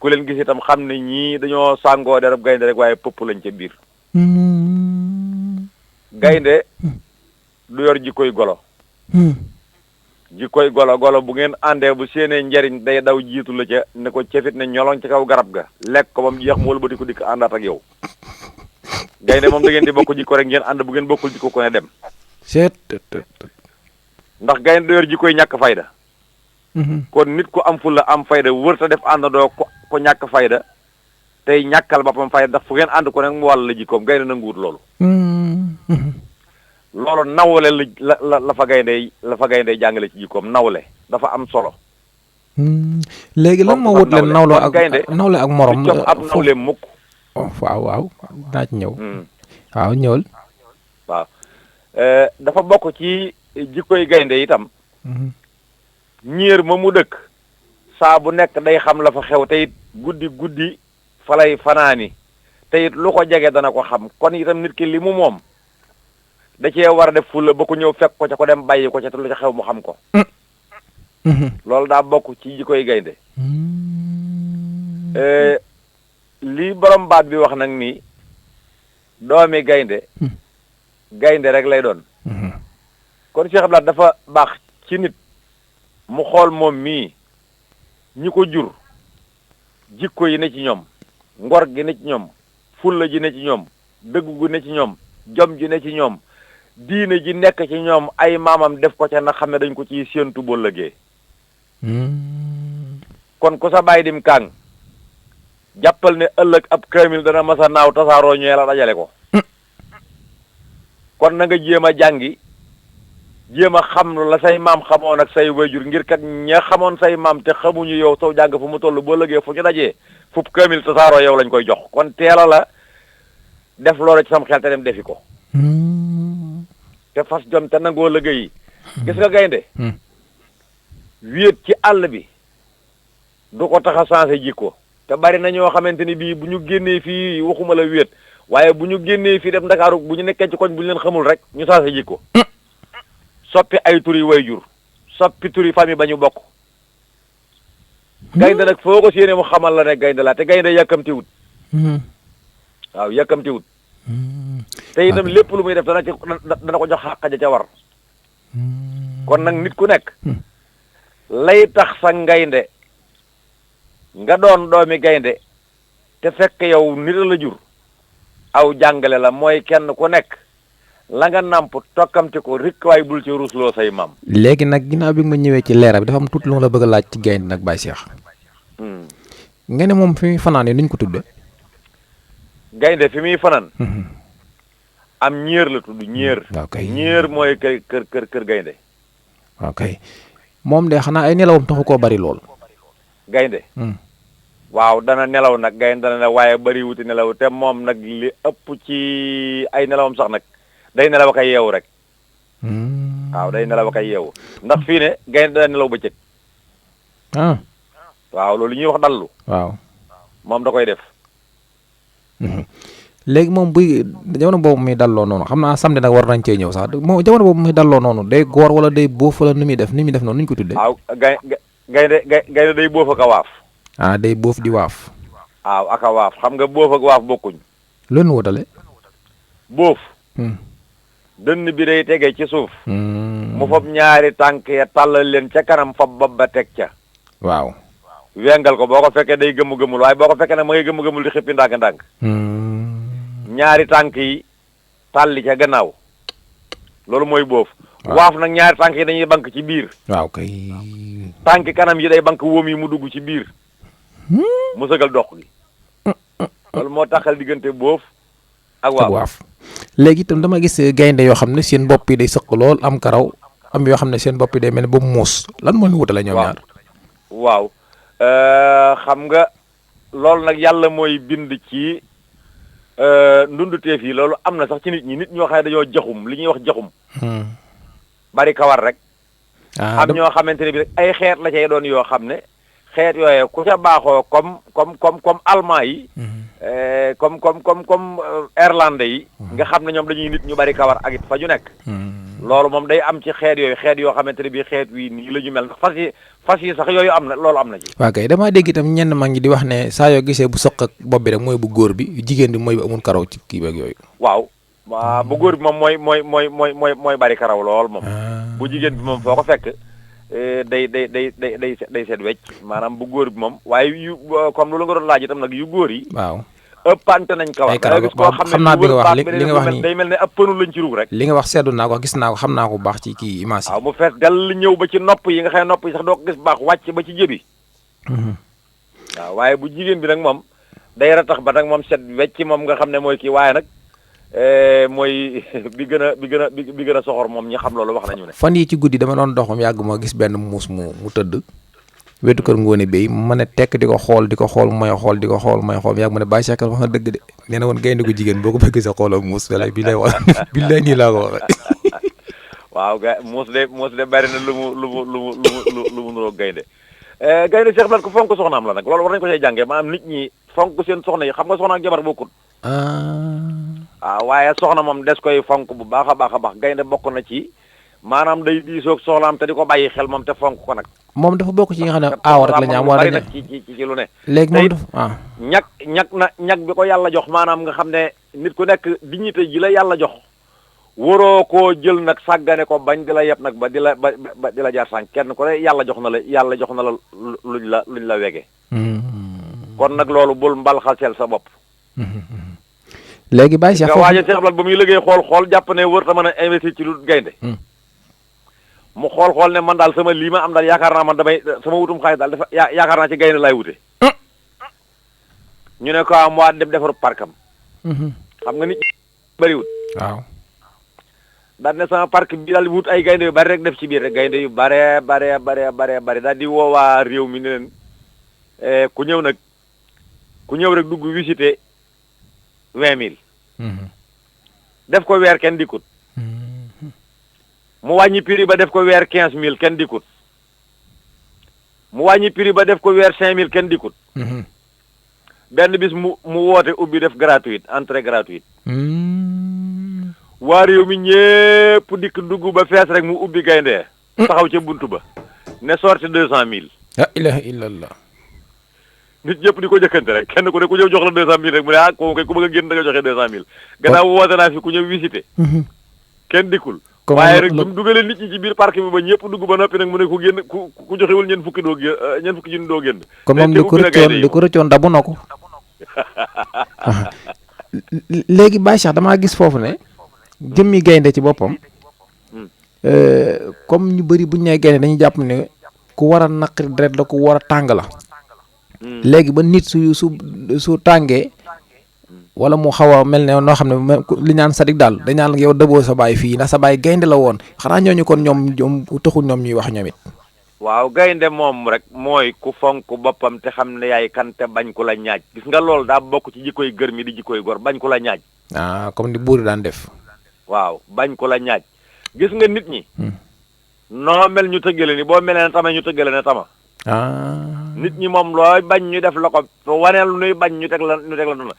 ku leen gis itam xam ne ñii dañoo sàngoo derab gaynde rek waaye pëpp lañ ca biir. gaynde du yor jikkoy golo. jikkoy golo bu ngeen àndee bu séenee njariñ day daw jiitu la ca ne ko cefit ne ñoloŋ ci kaw garab ga lekk ko ba mu jeex mu wëlbati ko dikk àndaat ak yow. gaynde moom da ngeen di bokk jikko rek ngeen ànd bu ngeen bokkul jikko ko ne dem. ndax gaynde du yor jikkoy ñàkk fayda. kon nit ku am fulla am fayda wër ta def àndandoo ko ñàkk fayda tey ñàkkal boppam fayda ndax fu ngeen ànd ko nag mu wàll la jikkoom gaynde nanguwut loolu. loolu nawle la fa gaynde jàngale ci jikkoom nawle dafa am solo. léegi lan moo wut leen nawle ak morom ab nawle mukk. waaw naa ci ñëw. waaw ñëwal. waaw dafa bokk ci jikkoy gaynde itam. ñiir ma mu dëkk saa bu nekk day xam la fa xew te it guddi fa lay fanaani te it lu ko jege dana ko xam kon itam nit ki li mu moom da cee war a def fulla ba ko ñëw fekk ko ca ko dem bàyyi ko ca te lu ca xew mu xam ko. loolu daa bokk ci jikkoy gaynde. lii borom baat bi wax nag ni doomi gaynde rek lay doon. kon Cheikh Abdoulaye dafa baax ci nit mu xool moom mii ñi ko jur jikko yi ne ci ñoom ngor gi ne ci ñoom fulla ji ne ci ñoom dëggu gu ne ci ñoom jom ji ne ci ñoom diine ji nekk ci ñoom ay maamam def ko ca na xam ne dañ ko ciy séentu boo lëgee. kon ku sa bàyyi dim kàng jàppal ne ëllëg ab kaamil dana masa naaw tasaaroo ñëwee la dajale ko. kon na nga jéem a jàngi jéem a xam la say maam xamoon ak say wayjur ngir kat ña xamoon say maam te xamuñu yow soo jàng fu mu toll boo lëgee fu ñu dajee fub kaamil tasaaroo yow lañ koy jox kon teela la def loolu ci sam xel te dem defi ko. te fas jom te nangoo liggéey yi. gis nga gaynde wéet ci àll bi du ko tax a changé jikko te bari na ñoo xamante ni bii bu ñu génnee fii waxuma la wéet waaye bu ñu génnee fii dem Ndakaaru bu ñu nekkee ci koñ bu ñu leen xamul rek ñu changé jikko soppi ay turi wayjur soppi turi famille ba ñu bokk gaynde nag foo ko séenee mu xamal la ne gaynde laa te gaynde yàkkamtiwut waaw yàkkamtiwut te itam lépp lu muy def dana ko jox xàq ja ca war kon nag nit ku nekk lay tax sa gaynde nga doon doomi gaynde te fekk yow nit la jur aw jàngale la mooy kenn ku nekk la nga nàmp tokkamti ko rikk waaye bul ci ruusloo say maam. léegi nag ginnaaw bi nga ma ñëwee ci leera bi dafa am tuuti lu ma la bëgg a laaj ci gaynde nag Baye Cheikh. nga ne moom fi muy fanaan yi nuñ ko tudde gaynde fi muy fanaan. am ñeer la tudd ñeer. waaw kay ñeer mooy kër gaynde. waaw kay moom de xanaa ay nelawam taxu koo bari lool. gaynde waaw dana nelaw nag gaynde dana ne waaye bari wuti nelaw te moom nag li ëpp ci ay nelawam sax nag day nelaw ak ay yeewu rek. waaw day nelaw ak ay yeewu ndax fii ne gaynde dana nelaw bëccëg. waaw loolu ñuy wax dallu. waaw moom da koy def. léegi moom buy jamono boobu muy dalloo noonu xam naa samedi nag war nañ cee ñëw sax moom jamono boobu muy dalloo noonu day góor wala day bóof wala nu muy def noonu nuñ ko tuddee. waaw gaynde day bóof ak a waaf. day bóof di waaf. waaw ak a waaf xam nga bóof ak waaf bokkuñ. loolu wutale. bóof. dënn bi day tege ci suuf. mu fob ñaari tànk ya tàllal leen ca kanam fob bopp ba teg ca. waaw. wengal ko boo ko fekkee day gëmu-gëmul waaye boo ko fekkee nag ma ngay gëmu-gëmul di xippi ndànk-ndànk. ñaari tànk yi tàlli ca gannaaw loolu mooy bóof. waaf nag ñaari tànk yi dañuy bank ci biir. waaw kay. tànk kanam yi day bank wóom yi mu dugg ci biir. mu sëgal dox gi. loolu moo taxal diggante bóof ak waaf. léegi itam dama gis gaynde yoo xam ne seen bopp yi day sëq lool am karaw am yoo xam ne seen bopp yi day mel ne ba muus lan moo ñu wutale ñoom ñaar. waaw xam nga loolu nag yàlla mooy bind ci ndunduteef yi loolu am na sax ci nit ñoo xam ne dañoo jaxum li ñuy wax jaxum. bari kawar rek. am ñoo xamante ne bi rek ay xeet la cay doon yoo xam ne xeet yooye ku ca baaxoo comme allemand yi. comme irlandais yi. nga xam ne ñoom dañuy nit ñu bari kawar ak it fa ñu nekk. loolu moom day am ci xeet yoo xamante ne bi xeet wi nii la ñu mel ndax fas yi sax yooyu am na loolu am na ci. waaw kay damaa dégg itam ñenn mag ñi di wax ne saa yoo gisee bu soq ak bopp bi rek mooy bu góor bi jigéen bi mooy bu amul karaw ci kii beeg yooyu. waaw bu góor bi moom mooy bari karaw lool moom. bu jigéen bi moom foo ko fekk day seet wecc maanaam bu góor bi moom waaye yu comme loolu nga doon laaj itam nag yu góor yi. waaw ëppante nañ kawar. xam naa bi nga wax li nga wax nii day mel ne ab pënu lañ ci rug rek. li nga wax seddu naa ko gis naa ko xam naa ko bu baax ci kii image yi. waaw mu fees dal ñëw ba ci nopp yi nga xam ne nopp yi sax doo ko gis baax wàcc ba ci jëbi. waaw waaye bu jigéen bi nag moom day ratax ba nag moom set wecc moom nga xam ne mooy kii waaye nag mooy bi gën a soxor moom ñi xam loolu wax nañu ne. fan yi ci guddi dama doon dox moom yàgg ma gis benn muus mu tëdd wetu kër ngoone bay ma ne tekk di ko xool mooy xool yàgg ma ne Baye Cheikh wax na dëgg de nee na woon gaynde gu jigéen boo ko bëgg sa xoolal muus wala bi lay wax bi lay nii laa ko waxee. waaw muus de bari na lu mu nuroo gaynde. gaynde Cheikh Blat ko fonk soxnaam la nag loolu war nañu ko see jàngee maanaam nit ñi fonk seen soxna yi xam nga soxna ak jabar bokkut. waaw waaye soxna moom des koy fonk bu baax a baax gaynde bokk na ci maanaam day diisoog soxlaam te di ko bàyyi xel moom te fonk ko nag. moom dafa bokk ci nga xam ne aawa rek la ñu am wala nag ci lu ne. léegi moom dafa ñag bi ko yàlla jox maanaam nga xam ne nit ku nekk dignité ji la yàlla jox waroo koo jël nag sàggane ko bañ di la yeb nag ba di la jaar sànq kenn ku ne yàlla jox na la luñ la wege. kon nag loolu bul mbal xalseel sa bopp. léegi Baye Cheikh nga waaje Cheikh Blat ba muy liggéey xool jàpp ne wër ta mën a investir ci lu gaynde mu xool ne man daal sama lii ma am daal yaakaar naa man damay sama wutum xaalis daal dafa yaakaar naa ci gaynde laay wute. ñu ne ko am waa dem defaru parkam. xam nga nit bariwut. waaw. daal ne sama parc bi daal wut ay gaynde yu bari rek def ci biir rek gaynde yu bare daal di woowaa réew mi ne leen ku ñëw rek dugg visiter 20 000. def ko weer kenn dikkut. mu wàññi prix ba def ko weer 15 000 kenn dikkut. mu wàññi prix ba def ko weer 5 000 kenn dikkut. benn bis mu woote ubbi def gratuite entrée gratuite. waa réew mi ñépp dikk dugg ba fees rek mu ubbi gaynde taxaw ca buntu ba ne sorti 200 000. la ilaha illallah. nit ñëpp di ko jëkkante rek kenn ku ne ku ñëw jox la 200000 rek mu ne ah kooku kay ku bëgg a génn da nga joxe 200000. gannaaw woote naa fi ku ñëw visité. kenn dikkul. waaye rek bi mu dugalee nit ñi ci biir parc bi ba ñëpp dugg ba noppi nag mu ne ku génn ku joxewul ñeent fukki junni doo génn. kon moom li ko rëccoon dabu na ko. léegi Baye Cheikh damaa gis foofu ne jëmmi gaynde ci boppam comme ñu bëri bu ñu nee gaynde dañuy jàpp ne ku war a naqari deret la ku war a tàng la. léegi ba nit su tàngee wala mu xaw a mel ne noo xam ne li ñaan sadik daal dañ naan yow dëboo sa baay fii ndax sa baay gaynde la woon xanaa ñooñu kon ñoom taxul ñoom ñuy wax ñoom it. waaw gaynde moom rek mooy ku fonk boppam te xam ne yaay kan te bañ ku la ñaaj gis nga loolu daa bokk ci jikkoy gër mi di jikkoy gor bañ ku la ñaaj. comme ni buur daan def. waaw bañ ku la ñaaj gis nga nit ñi. noo mel ñu tëggale ni boo melee ne tama ñu tëggale ne tama. nit ñi moom looy bañ ñu def la ko waneel nuy bañ ñu teg la noonu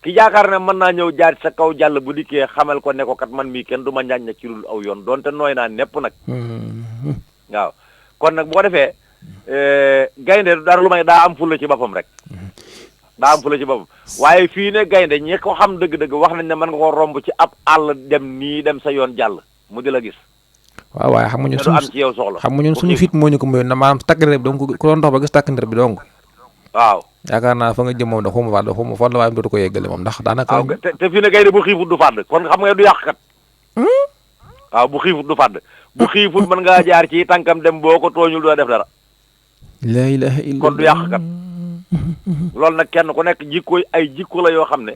ki yaakaar ne mën naa ñëw jaar sa kaw jàll bu dikkee xamal ko ne ko kat man mii kenn du ma ñaañ na ci lul aw yoon donte nooy naa nepp nag. waaw kon nag bu ko defee gaynde dara lu may daa am fulla ci boppam rek. daa am fulla ci boppam waaye fii ne gaynde ñi ko xam dëgg-dëgg wax nañ ne mën nga ko romb ci ab àll dem nii dem sa yoon jàll mu di la gis. waaw waaye xamuñu am ci yow soxla xamuñu suñu fit moo ñu ko mayoon na maanaam takk ndeer bi donc ku doon dox ba gis takk ndeer bi dong. waaw yaakaar naa fa nga jëm moom da xuma fàdd xuma fan la waaye dootu ko yeggale moom ndax daanaka. waaw te fii ne gaynde bu xiifut du fàdd kon xam nga du yàq kat. waaw bu xiifut du fàdd bu xiifut mën ngaa jaar ci tànkam dem boo ko tooñul doo def dara. la ilaha illa kon du yàq kat. loolu nag kenn ku nekk jikko la yoo xam ne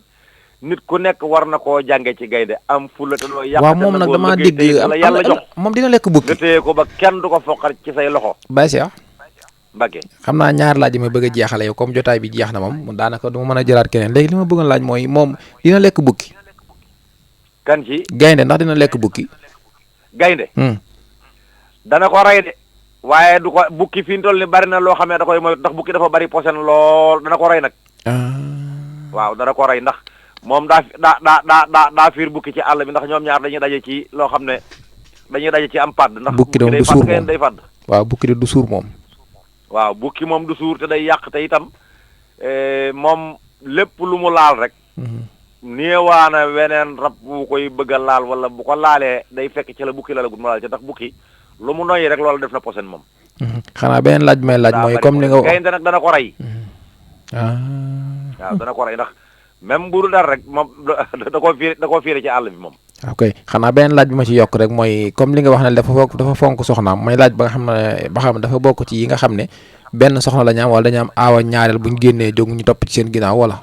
nit ku nekk war na koo jànge ci gaynde am fulla te doo yàq. waaw moom nag damaa dégg la yàlla jox moom dina lekk bukki. nga téye ko ba kenn du ko foqar ci say loxo. Baye Cheikh. Mbacke xam naa ñaar laaj ma bëgg a jeexale yow comme jotaay bi jeex na moom daanaka du ma mën a jëlaat keneen léegi li ma bëggoon laaj mooy moom dina lekk bukki. kan ci gaynde ndax dina lekk bukki. gaynde dana ko rey de waaye du ko bukki fi mu toll ni bari na loo xam ne da koy mooy ndax bukki dafa bari posen lool dana ko rey nag. waaw dana ko rey ndax moom daa fiir bukki ci àll bi ndax ñoom ñaar dañuy daje ci loo xam ne dañuy daje ci am padd. ndax bukki day suur moom day fàdd. waaw bukki de du suur moom. waaw bukki moom du suur te day yàq te itam moom lépp lu mu laal rek. néewaana weneen rab bu koy bëgg a laal wala bu ko laalee day fekk ci la bukki la gudd mu laal ci ndax bukki lu mu noyyi rek loolu def na posen moom. xanaa beneen laaj may laaj mooy comme ni nga. gaynde nag dana ko rey. waaw dana ko rey ndax même bu dul dara rek moom da koo fiire ci àll bi moom. ok xanaa beneen laaj bi ma ci yokk rek mooy comme li nga wax ne dafa fonk soxnaam mooy laaj ba nga xam ne dafa bokk ci yi nga xam ne benn soxna la ñu am wala dañu am aawa ñaareel bu ñu génnee jóg ñu topp ci seen ginnaaw wala.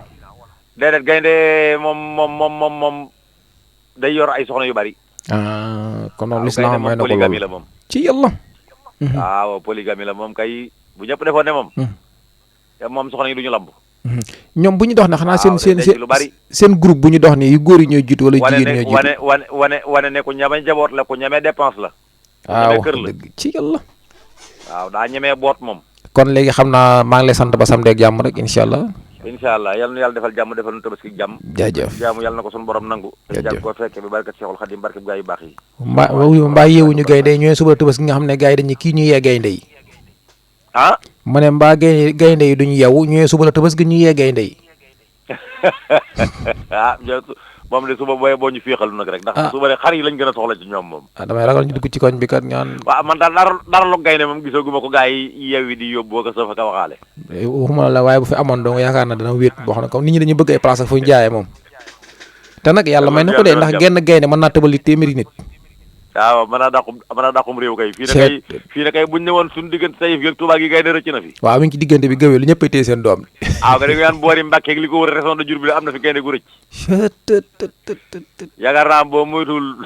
déedéet gaynde moom day yor ay soxna yu bari. kon moom lislaam may na ko polygamie la moom. ci yàlla. waaw polygamie la moom kay bu ñëpp defoon ne moom. te moom soxna yi du ñu lamb. ñoom bu ñu dox ne xanaa seen groupe bu ñu dox ni yu góor yi ñooy jiitu wala jigéen ñooy jiitu wane ne ku ñeme njaboot la ku ñeme dépense la. waaw kër la ci yàlla. waaw daa ñemee boot moom. kon léegi xam naa maa ngi lay sant ba samedi ak jàmm rek incha allah. incha allah yal na yàlla defal jàmm defal nu tabaski jàmm. jaajëf jàmm yàlla na ko sunu borom nangu. jaajëf ko fekke bi barkat Cheikhul Khadim barkat gaa yu baax yi. mbaa yeewuñu gaynde yi ñooy suba tabaski nga xam ne gars yi dañuy kii ñu yee gaynde yi. ma ne mbaa gaynde yi duñu yeewu ñooy suba la tabaski ñu yee gaynde yi. moom de suba boo ñu féexalu nag rek ndax suba de xar yi lañ gën a soxla ci ñoom moom. damay ragal ñu dugg ci koñ bi kat ñaan. waaw man daal dara lu gaynde moom gisaguma ko gaa yi yeewi di yóbbu ko sa fa ka waxaale. waxuma la waaye bu fi amoon dong yaakaar na dana wéet boo xam ne comme nit ñi dañuy bëgg ay place ak fu ñu jaayee moom. te nag yàlla may na ko de ndax genn gaynde mën naa tëbali téeméeri nit. waaw mën naa dàqum réew kay. fii ne kay buñ ne woon suñu diggante Taïf ak Touba gi gaynde rëcc na fi. waaw mi ngi ci diggante bi gëwee lu ñëppay téye seen doom. waaw nga dégg nga boori Mbàkke ak li ko wër région de Diourbel am na fi gaynde gu rëcc. yaakaar naa boo moytuwul.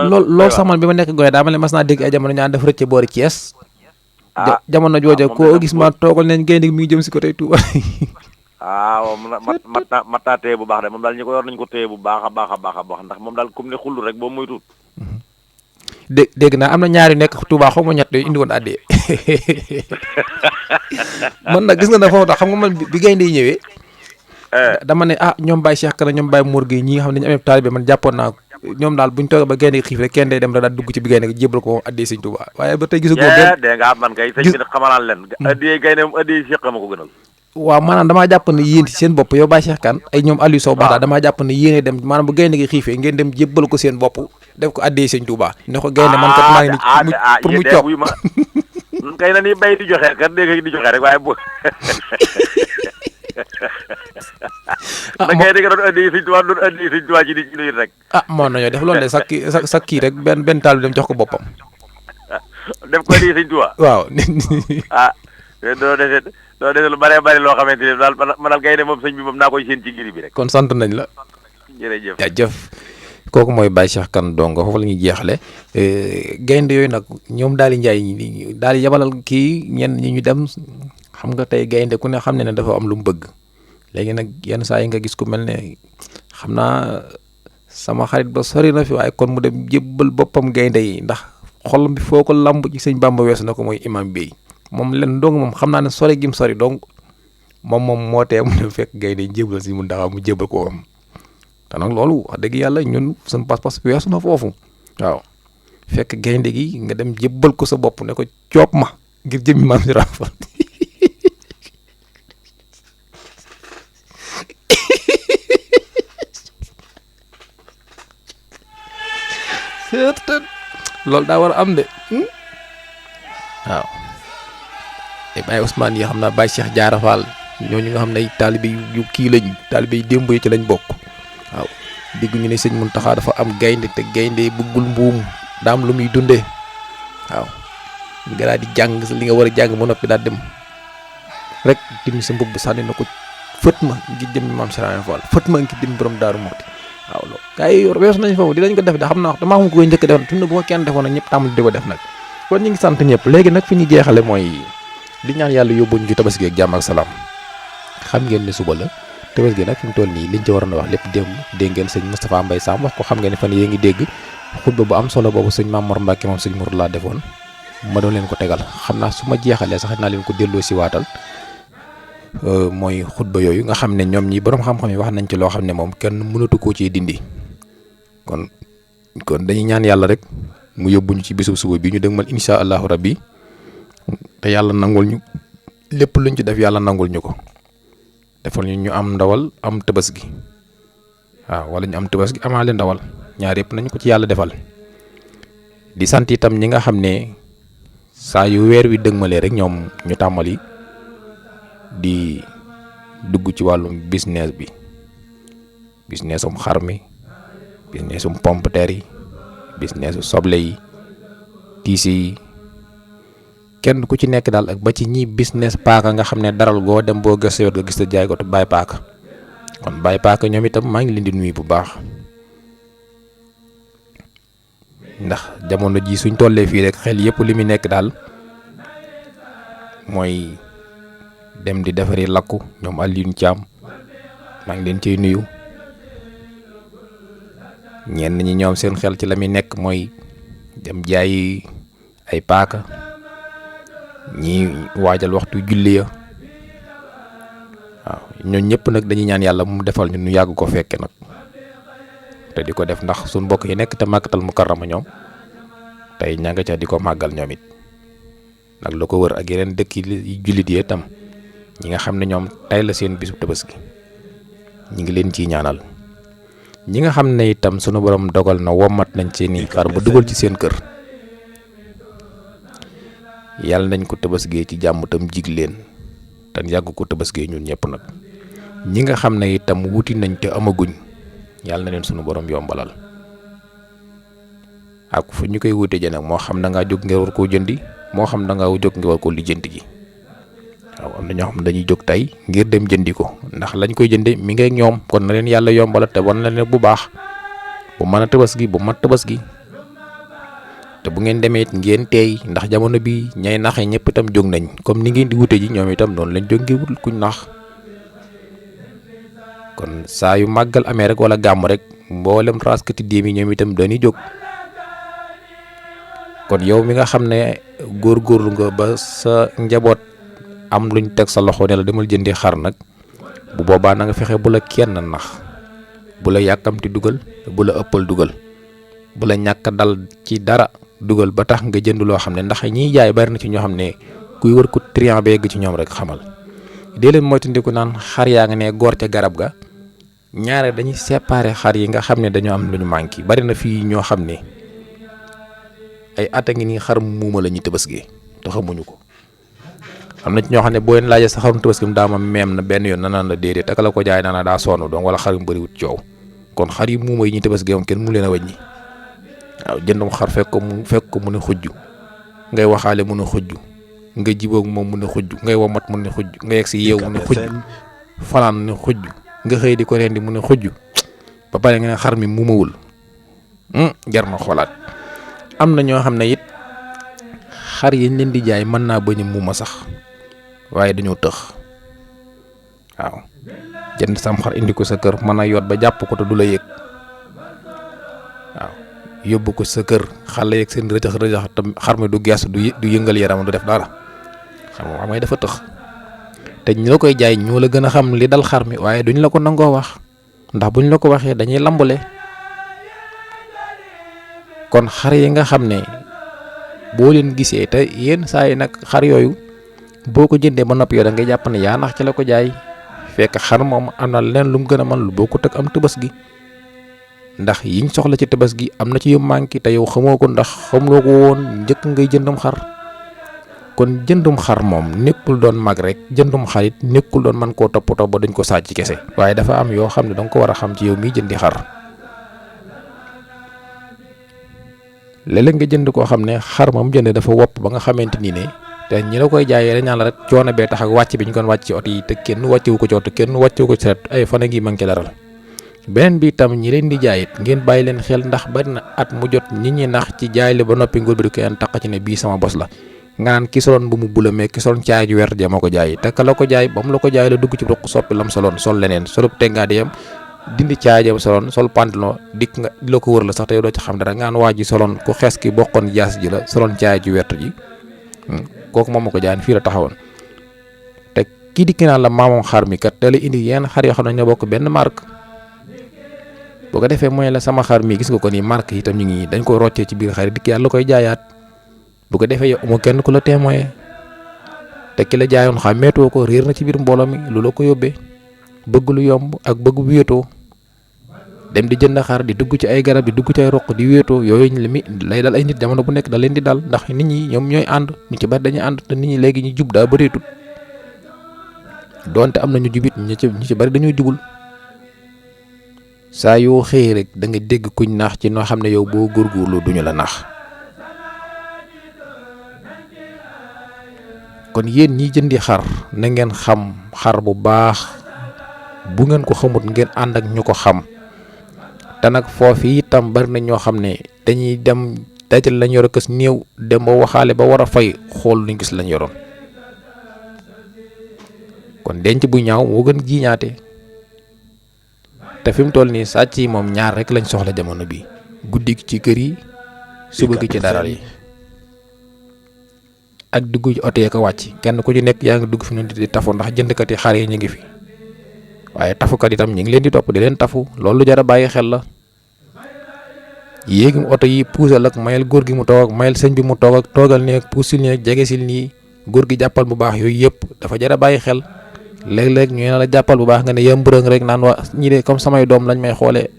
loolu sax man bi ma nekk gone daa ma ne mas naa dégg ay jamono ñaan dafa rëcc boori Thiès. jamono jooja koo gis ma toogal leen gaynde mi ngi jëm si ko tey Touba. waaw mat naa téye bu baax de moom daal ñi ko yor nañu ko téye bu baax a baax a baax ndax moom daal comme ne xullu rek boo moytuwul. dégg naa am na ñaari nekk Touba xaw ma ñett indi woon àddee man nag gis nga ne foofu tax xam nga man bi gaynde yi ñëwee dama ne ñoom Baye Cheikh Kana ñoom Baye Mor Gueye ñi nga xam ne dañu amee taalibe man jàppoon naa ñoom daal buñ toogee ba gaynde xiif rek kenn day dem da daal dugg ci bi gaynde jébal ko àddee sëñ Touba waaye ba tey gisagoo dégg nga man kay sëñ bi nag xamanaan leen àddee gaynde moom àddee Cheikh ma ko gënal waaw maanaam damaa jàpp ne yéen ci seen bopp yow Baye Cheikh Kane ay ñoom Aliou Sow Bada damaa jàpp ne yéene dem maanaam bu gaynde gi xiifee ngeen dem jébbal ko seen bopp def ko addee sëñ Touba ne ko gaynde man kat maa ngi ni pour mu coog ma nun kay na ni bay di joxe kat dégg di joxe rek waaye bu da gaynde gi doon addee sëñ Touba doon addee sëñ Touba ci di ci rek moo nañoo def loolu de sa kii rek benn taal bi dem jox ko boppam def ko addee sëñ Touba waaw doo dese lu bëree bëri loo xamante ne daal manal gaynde moom sëñ bi moom naa koy seen ci ngiri bi rek. kon sant nañ la. jërëjëf kooku mooy Baye Cheikh Kane Dongo foofu la ñuy jeexale gaynde yooyu nag ñoom daal di njaay daal di yabalal kii ñenn ñi ñu dem xam nga tey gaynde ku ne xam ne dafa am lu mu bëgg léegi nag yenn saa yi nga gis ku mel ne xam naa sama xarit ba sori na fi waaye kon mu dem jébbal boppam gaynde yi ndax xol bi foo ko lamb ci sëñ Bamba weesu na ko mooy imam bi moom leen dong moom xam naa ne sori gim sori donc moom moo tee mu dem fekk gaynde jébal si mu ndaxaw mu jébal ko am te nag loolu wax dëgg yàlla ñun suñu pas-pas weesu na foofu waaw fekk gaynde gi nga dem jébal ko sa bopp ne ko coob ma ngir jëmmi maam si rafal loolu daa war a am de waaw Baye Ousmane yi xam naa Baye Cheikh Diarra Fall ñooñu nga xam ne ay taalibe yu kii lañ taalibe yi démb yi ci lañ bokk waaw dégg ñu ne sëñ Mountakha dafa am gaynde te gaynde bëggul mbuum daa am lu muy dundee waaw nga daal di jàng li nga war a jàng ba noppi daal dem rek tim sa mbubb sànni na ko fët ma ngi jëm maam Serigne Fall fët ma ngi dem borom Daaru Muxti waaw loolu gars yi yor weesu nañ foofu dinañ ko def da xam naa wax damaa xam ko koy njëkk defoon fi mu ne bu ma kenn defoon nag ñëpp tàmbali di ko def nag kon ñu ngi sant ñëpp léegi nag fi ñu jeexale mooy di ñaan yàlla yóbbuñ ci tabaski ak jàmm ak salaam xam ngeen ne suba la tabaski nag fi mu toll nii liñ ci waroon a wax lépp démb dégg ngeen sëñ Moustapha Mbaye Sam wax ko xam ngeen ne fan yee ngi dégg xutba bu am solo boobu sëñ Mamour Mbacke moom sëñ Mourou laa defoon ma doon leen ko tegal xam naa su ma jeexalee sax naa leen ko delloo si waatal mooy xutba yooyu nga xam ne ñoom ñi borom xam-xam yi wax nañ ci loo xam ne moom kenn mënatu koo ci dindi kon dañuy ñaan yàlla rek mu yóbbuñu ci bisu suba bi ñu dëgmal insha allahu rabbi te yàlla nangul ñu lépp luñ ci def yàlla nangul ñu ko defal ñu am ndawal am tabaski waaw wala ñu am tabaski amaale ndawal ñaar yëpp nañ ko ci yàlla defal di sant itam ñi nga xam ne saa yu weer wi dëgmalee rek ñoom ñu tàmmali di dugg ci wàllum business bi businessum xar mi businessum pomme de terre yi businessu soble yi tiisi yi kenn ku ci nekk daal ak ba ci ñi business paaka nga xam ne daral goo dem boo gëstoo nga gis te jaay ko te bàyyi paaka kon bàyyi paaka ñoom itam maa ngi leen di nuyu bu baax ndax jamono ji suñ tollee fii rek xel yëpp li mu nekk daal mooy dem di defari lakku ñoom Alioune Thiam maa ngi leen ciy nuyu ñenn ñi ñoom seen xel ci la muy nekk mooy dem jaayi ay paaka ñi waajal waxtu julli ya waaw ñooñu ñëpp nag dañuy ñaan yàlla mu defal ñu nu yàgg ko fekke nag te di ko def ndax suñ mbokk yi nekk te Makkatal Mukarrama ñoom tey ña nga ca di ko màggal ñoom it nag la ko wër ak yeneen dëkk yi jullit yi itam ñi nga xam ne ñoom tey la seen bisu tabaski ñi ngi leen ciy ñaanal ñi nga xam ne itam sunu borom dogal na womat nañ ci nii xar ba dugal ci seen kër yàlla nañ ko tabaskee ci jàmm tam jig leen te yàgg ko tabaskee ñun ñëpp nag ñi nga xam ne itam wuti nañ te amaguñ yàlla na leen sunu borom yombalal ak fu ñu koy wute ji nag moo xam da ngaa jóg ngir war koo jëndi moo xam da ngaa jóg ngir war koo lijjanti ji waaw am na ñoo xam dañuy jóg tey ngir dem jëndi ko ndax lañ koy jënde mi ngi ak ñoom kon na leen yàlla yombalal te wan na leen bu baax bu mën a tabaski bu mat tabaski te bu ngeen demee it ngeen teey ndax jamono bi ñay naxe ñëpp itam jóg nañ comme ni ngeen di wute ji ñoom itam noonu lañ jóg ngir wut kuñ nax kon saa yu màggal amee rek wala gàmm rek mboolem raskati déem yi ñoom itam dañuy jóg kon yow mi nga xam ne góorgóorlu nga ba sa njaboot am luñ teg sa loxo ne la demal jëndi xar nag bu boobaa na nga fexe bu la kenn nax bu la yàkkamti dugal bu la ëppal dugal bu la ñàkk dal ci dara dugal ba tax nga jënd loo xam ne ndax ñiy jaay bari na ci ñoo xam ne kuy wër ko triant beeg ci ñoom rek xamal dee leen moytandiku naan xar yaa nga ne góor ca garab ga ñaare dañuy séparer xar yi nga xam ne dañoo am lu ñu manqué bari na fii ñoo xam ne ay at a ngi nii xar muuma la ñuy tëbësgee te xamuñu ko am na ci ñoo xam ne boo leen laajee sa xarum tëbësgam daa ma meem na benn yoon na naan la déedéet ak la ko jaay naan daa sonn donc wala xar yu bëriwut coow kon xar yi muuma yi ñuy tëbësgee moom kenn mu leen a wàññi waaw jëndum xar fekk ko mu ne xujj ngay waxaale mu ne xujj nga jiboog moom mu ne xujj ngay womat mu ne xujj nga yegg si yeew mu ne xujj fanaan mu ne xujj nga xëy di ko rendi mu ne xujj ba pare nga ne xar mi muumawul jar na xoolaat. am na ñoo xam ne it xar yi leen di jaay mën naa bañ a muuma sax waaye dañoo tëx waaw jënd sam xar indi ko sa kër mën a yot ba jàpp ko te du la yëg waaw yóbbu ko sa kër xale yeeg seen rëjax te xar mi du gees du yëngal yaram du def dara xam nga dafa tëx te ñu la koy jaay ñoo la gën a xam li dal xar mi waaye duñ la ko nangoo wax ndax buñ la ko waxee dañuy lambule. kon xar yi nga xam ne boo leen gisee te yenn saa yi nag xar yooyu boo ko jëndee ba noppi yow da ngay jàpp ne yaa nax ci la ko jaay fekk xar moom am na leen lu mu gën a mën lu boo ko teg am tëbës gi ndax yiñ soxla ci tëbës gi am na ci yu manqué te yow xamoo ko ndax xamuloo ko woon njëkk ngay jëndum xar kon jëndum xar moom nekkul doon mag rek jëndum xarit nekkul doon mën koo toppatoo ba dañ ko sàcc kese waaye dafa am yoo xam ne danga ko war a xam ci yow miy jëndi xar. léeg-léeg nga jënd koo xam ne xar moom jënd dafa wopp ba nga xamante ni ne te ñi la koy jaayee dañ naan la rek coono bee tax ak wàcc bi ñu kon wàcc ci oto yi te kenn wàccewu ko ci oto kenn wàccewu ko ci ret ay fan a ngi manqué daral beneen bi itam ñi leen di jaayit ngeen bàyyi leen xel ndax bari na at mu jot nit ñi nax ci jaay li ba noppi ngóor bi di ko yan taq ci ne bii sama bos la nga naan ki soloon bu mu bula mais ki soloon caay ju wert ja moo ko jaay te ka la ko jaay ba mu la ko jaay la dugg ci ruq soppi lam soloon sol leneen solub tengaa di yam dindi caajam soloon sol pantalon dikk nga di la ko wër la sax te yow doo ci xam dara nga waa ji soloon ku xees ki bokkoon jaas ji la soloon caaj ju wert ji kooku moom ma ko jaayan fii la taxawoon te kii dikki naan la maamoom xar mi kat te la indi yenn xar yoo xam ne ñoo bokk benn marque boo ko defee mooy la sama xar mi gis nga ko nii marque itam ñu ngi dañ ko roccee ci biir xar yi dikki yàlla koy jaayaat bu ko defee yow amoo kenn ku la témoin te ki la jaayoon xàmmeetoo ko réer na ci biir mbooloo mi lu la ko yóbbee bëgg lu yomb ak bëgg bu wéetoo dem di jënd xar di dugg ci ay garab di dugg ci ay roq di wéetoo yooyu mi lay dal ay nit jamono bu nekk da leen di dal ndax nit ñi ñoom ñooy ànd ñu ci bari dañuy ànd te nit ñi léegi ñu jub daa bëreetut donte am na ñu jubit ñu ci bari dañoo jubul saa yoo xëy rek da nga dégg kuñ naax ci noo xam ne yow boo góorgóorlu duñu la naax kon yéen ñi jëndi xar na ngeen xam xar bu baax bu ngeen ko xamut ngeen ànd ak ñu ko xam te nag foofu itam bari na ñoo xam ne dañuy dem dajal lañ yor a kës néew dem ba waxaale ba war a fay xool luñ gis lañ yoroon kon denc bu ñaaw moo gën jiiñaate te fi mu toll nii sàcc yi moom ñaar rek lañ soxla jamono bi guddi gi ci kër yi suba gi ci daral yi ak dugg ci oto yi ko wàcc kenn ku ci nekk yaa ngi dugg fi mu di tafu ndax jëndkat yi xar yi ñu ngi fi waaye tafukat itam ñu ngi leen di topp di leen tafu loolu jar a bàyyi xel la yéegi oto yi puusal ak mayel góor gi mu toog ak mayel sëñ bi mu toog ak toogal nii ak puusil nii ak jegesil nii góor gi jàppal bu baax yooyu yëpp dafa jar a bàyyi xel léeg-léeg ñu ne la jàppal bu baax nga ne yëmbërëng rek naan waa ñi de comme samay doom lañ may xoolee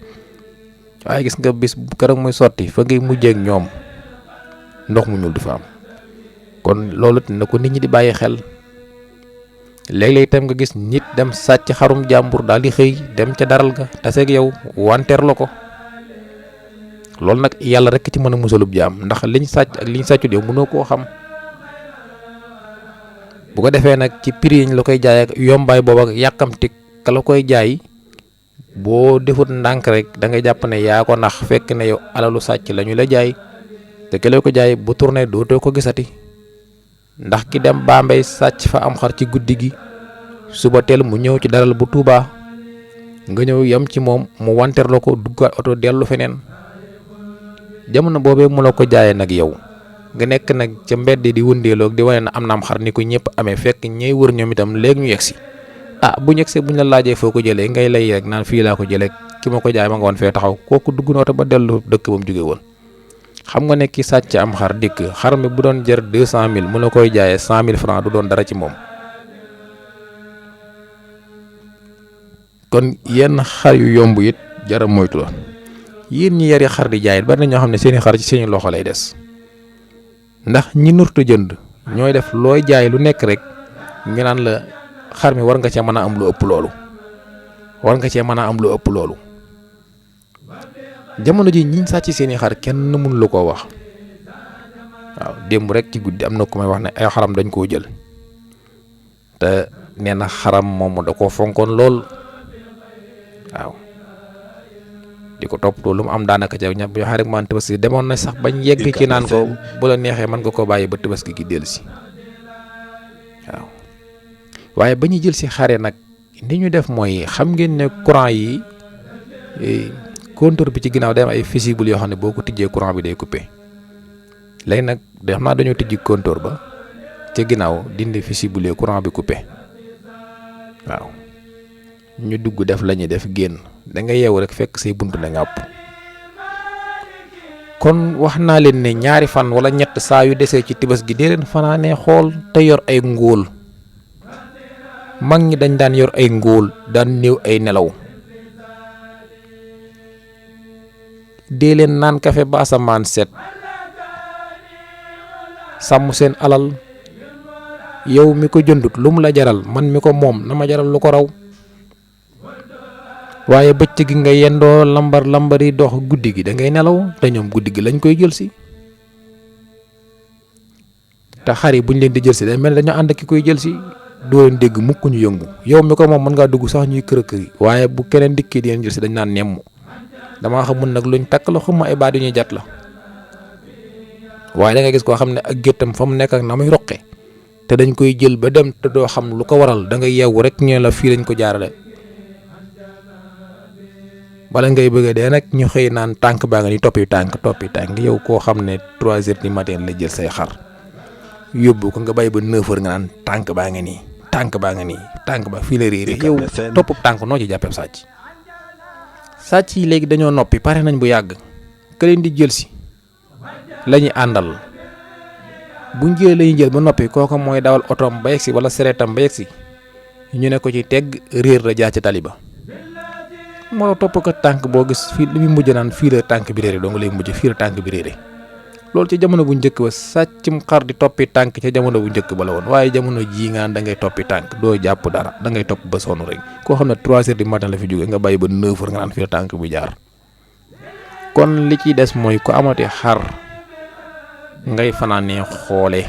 waaye gis nga bis bu keroog muy sotti fa ngay mujjee ak ñoom ndox mu ñuul du fa am kon loolu na ko nit ñi di bàyyi xel léeg-léeg itam nga gis nit dem sàcc xarum jàmbur daal di xëy dem ca daral ga taseeg yow wanteer la ko loolu nag yàlla rek ci mën a musalub jaam ndax liñ sàcc ak liñ sàccut yow mënoo koo xam bu ko defee nag ci prix yi la koy jaay ak yombaay boobu ak yàkkamti ka la koy jaay boo defut ndànk rek da ngay jàpp ne yaa ko nax fekk ne yow alalu sàcc la ñu la jaay te ki la ko jaay bu tourné dootoo ko gisati ndax ki dem Bambey sàcc fa am xar ci guddi gi suba teel mu ñëw ci daral bu Touba nga ñëw yem ci moom mu wanteer la ko duggaat oto dellu feneen jamono boobee mu la ko jaayee nag yow nga nekk nag ca mbedd di wëndeeloog di wane na am naam xar ni ko ñëpp amee fekk ñey wër ñoom itam léegi ñu yegsi bu ñu yegsee bu ñu la laajee foo ko jëlee ngay lay rek naan fii laa ko jëlee ki ma ko jaay ma nga woon fee taxaw kooku dugg na oto ba dellu dëkk ba mu jógee woon. xam nga ne ki sàcc am xar dikk xar mi bu doon jar 200 000 mu la koy jaayee 100 000 francs du doon dara ci moom kon yenn xar yu yomb it jara moytu la yéen ñi yari xar di jaay bari na ñoo xam ne seeni xar ci seeni loxo lay des ndax ñi nurtu jënd ñooy def looy jaay lu nekk rek ñu naan la xar mi war nga cee mën a am lu ëpp loolu war nga cee mën a am lu ëpp loolu jamono ji ñiñ sàcc seeni xar kenn mënu la koo wax waaw démb rek ci guddi am na ku may wax ne ay xaram dañ koo jël te nee na xaram moom da koo fonkoon lool waaw di ko toppatoo lu mu am daanaka ca ña yoo xam rek man tabaski demoon na sax bañ yegg ci naan ko bu la neexee mën nga ko bàyyi ba tabaski gi dellu si waaw waaye ba ñuy jël si xare nag ni ñu def mooy xam ngeen ne courant yi compteur bi ci ginnaaw day am ay fusible yoo xam ne boo ko tijjee courant bi day coupé léegi nag xam naa dañoo tijji compteur ba ca ginnaaw dindi fusible yi courant bi coupé waaw ñu dugg def la ñuy def génn da nga yeewu rek fekk say buntu ne ngàpp kon wax naa leen ne ñaari fan wala ñett saa yu desee ci tibas gi dee leen fanaanee xool te yor ay ngóol mag ñi dañ daan yor ay ngóol daan néew ay nelaw dee leen naan kafe ba asamaan set sàmm seen alal yow mi ko jëndut lu mu la jaral man mi ko moom na ma jaral lu ko raw waaye bëccëg gi nga yendoo lambar yi dox guddi gi da ngay nelaw te ñoom guddi gi lañ koy jël si te xar yi buñ leen di jël si day mel dañoo ànd ki koy jël si doo leen dégg mukk ñu yëngu yow mi ko moom mën ngaa dugg sax ñuy kër yi waaye bu keneen dikkee di leen jël si dañ naan nemm damaa xamul nag luñ takk la xuma ay baat yu ñuy jat la waaye da nga gis koo xam ne ak géttam fa mu nekk ak na muy roqe te dañ koy jël ba dem te doo xam lu ko waral da nga yeewu rek ñu la fii lañ ko jaarale bala ngay bëgg dee nag ñu xëy naan tànk baa nga ni toppi tànk yow koo xam ne 3 heures du matin la jël say xar yóbbu ko nga bàyyi ba 9 heures nga naan tànk baa nga nii tànk ba fii la réeré yow topp tànk noo ci jàppee sàcc yi léegi dañoo noppi pare nañ bu yàgg ka leen di jël si la ñuy àndal buñ jëlee la ñuy jël ba noppi kooku mooy dawal otoom ba yegsi wala sereetam ba yegsi ñu ne ko ci tegg réer la jaar ci tali ba moo topp ko tànk boo gis fii li muy mujj naan fii la tànk bi réere doo nga lay mujj fii la tànk bi réere loolu ci jamono bu njëkk ba sàccum xar di toppi tànk ca jamono bu njëkk ba la woon waaye jamono jii nga da ngay toppi tànk doo jàpp dara da ngay topp ba sonn rek koo xam ne 3 heures du matin la fi jóge nga bàyyi ba 9 heures nga naan fii la tànk bi jaar kon li ciy des mooy ku amati xar ngay fanaanee xoole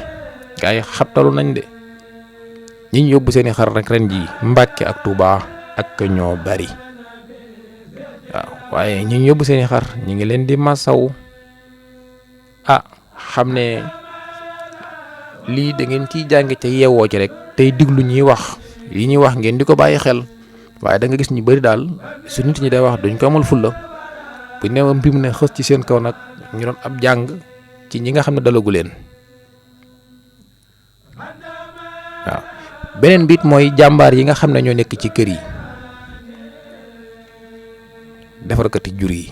gaa yi xabtalu nañ de ñi ñu yóbbu seeni xar rek ren jii Mbàkke ak Tuubaa ak ñoo bari waaw waaye ñi ñu yóbbu seeni xar ñi ngi leen di masaw xam ne lii da ngeen ciy jàng ca yeewoo ci rek tey diglu ñuy wax yi ñuy wax ngeen di ko bàyyi xel waaye da nga gis ñu bari daal su nit ñi day wax duñ ko amal fulla bu new mbir mu ne xës ci seen kaw nag ñu doon ab jàng ci ñi nga xam ne dalagu leen waaw beneen biit mooy jàmbaar yi nga xam ne ñoo nekk ci kër yi defarkati jur yi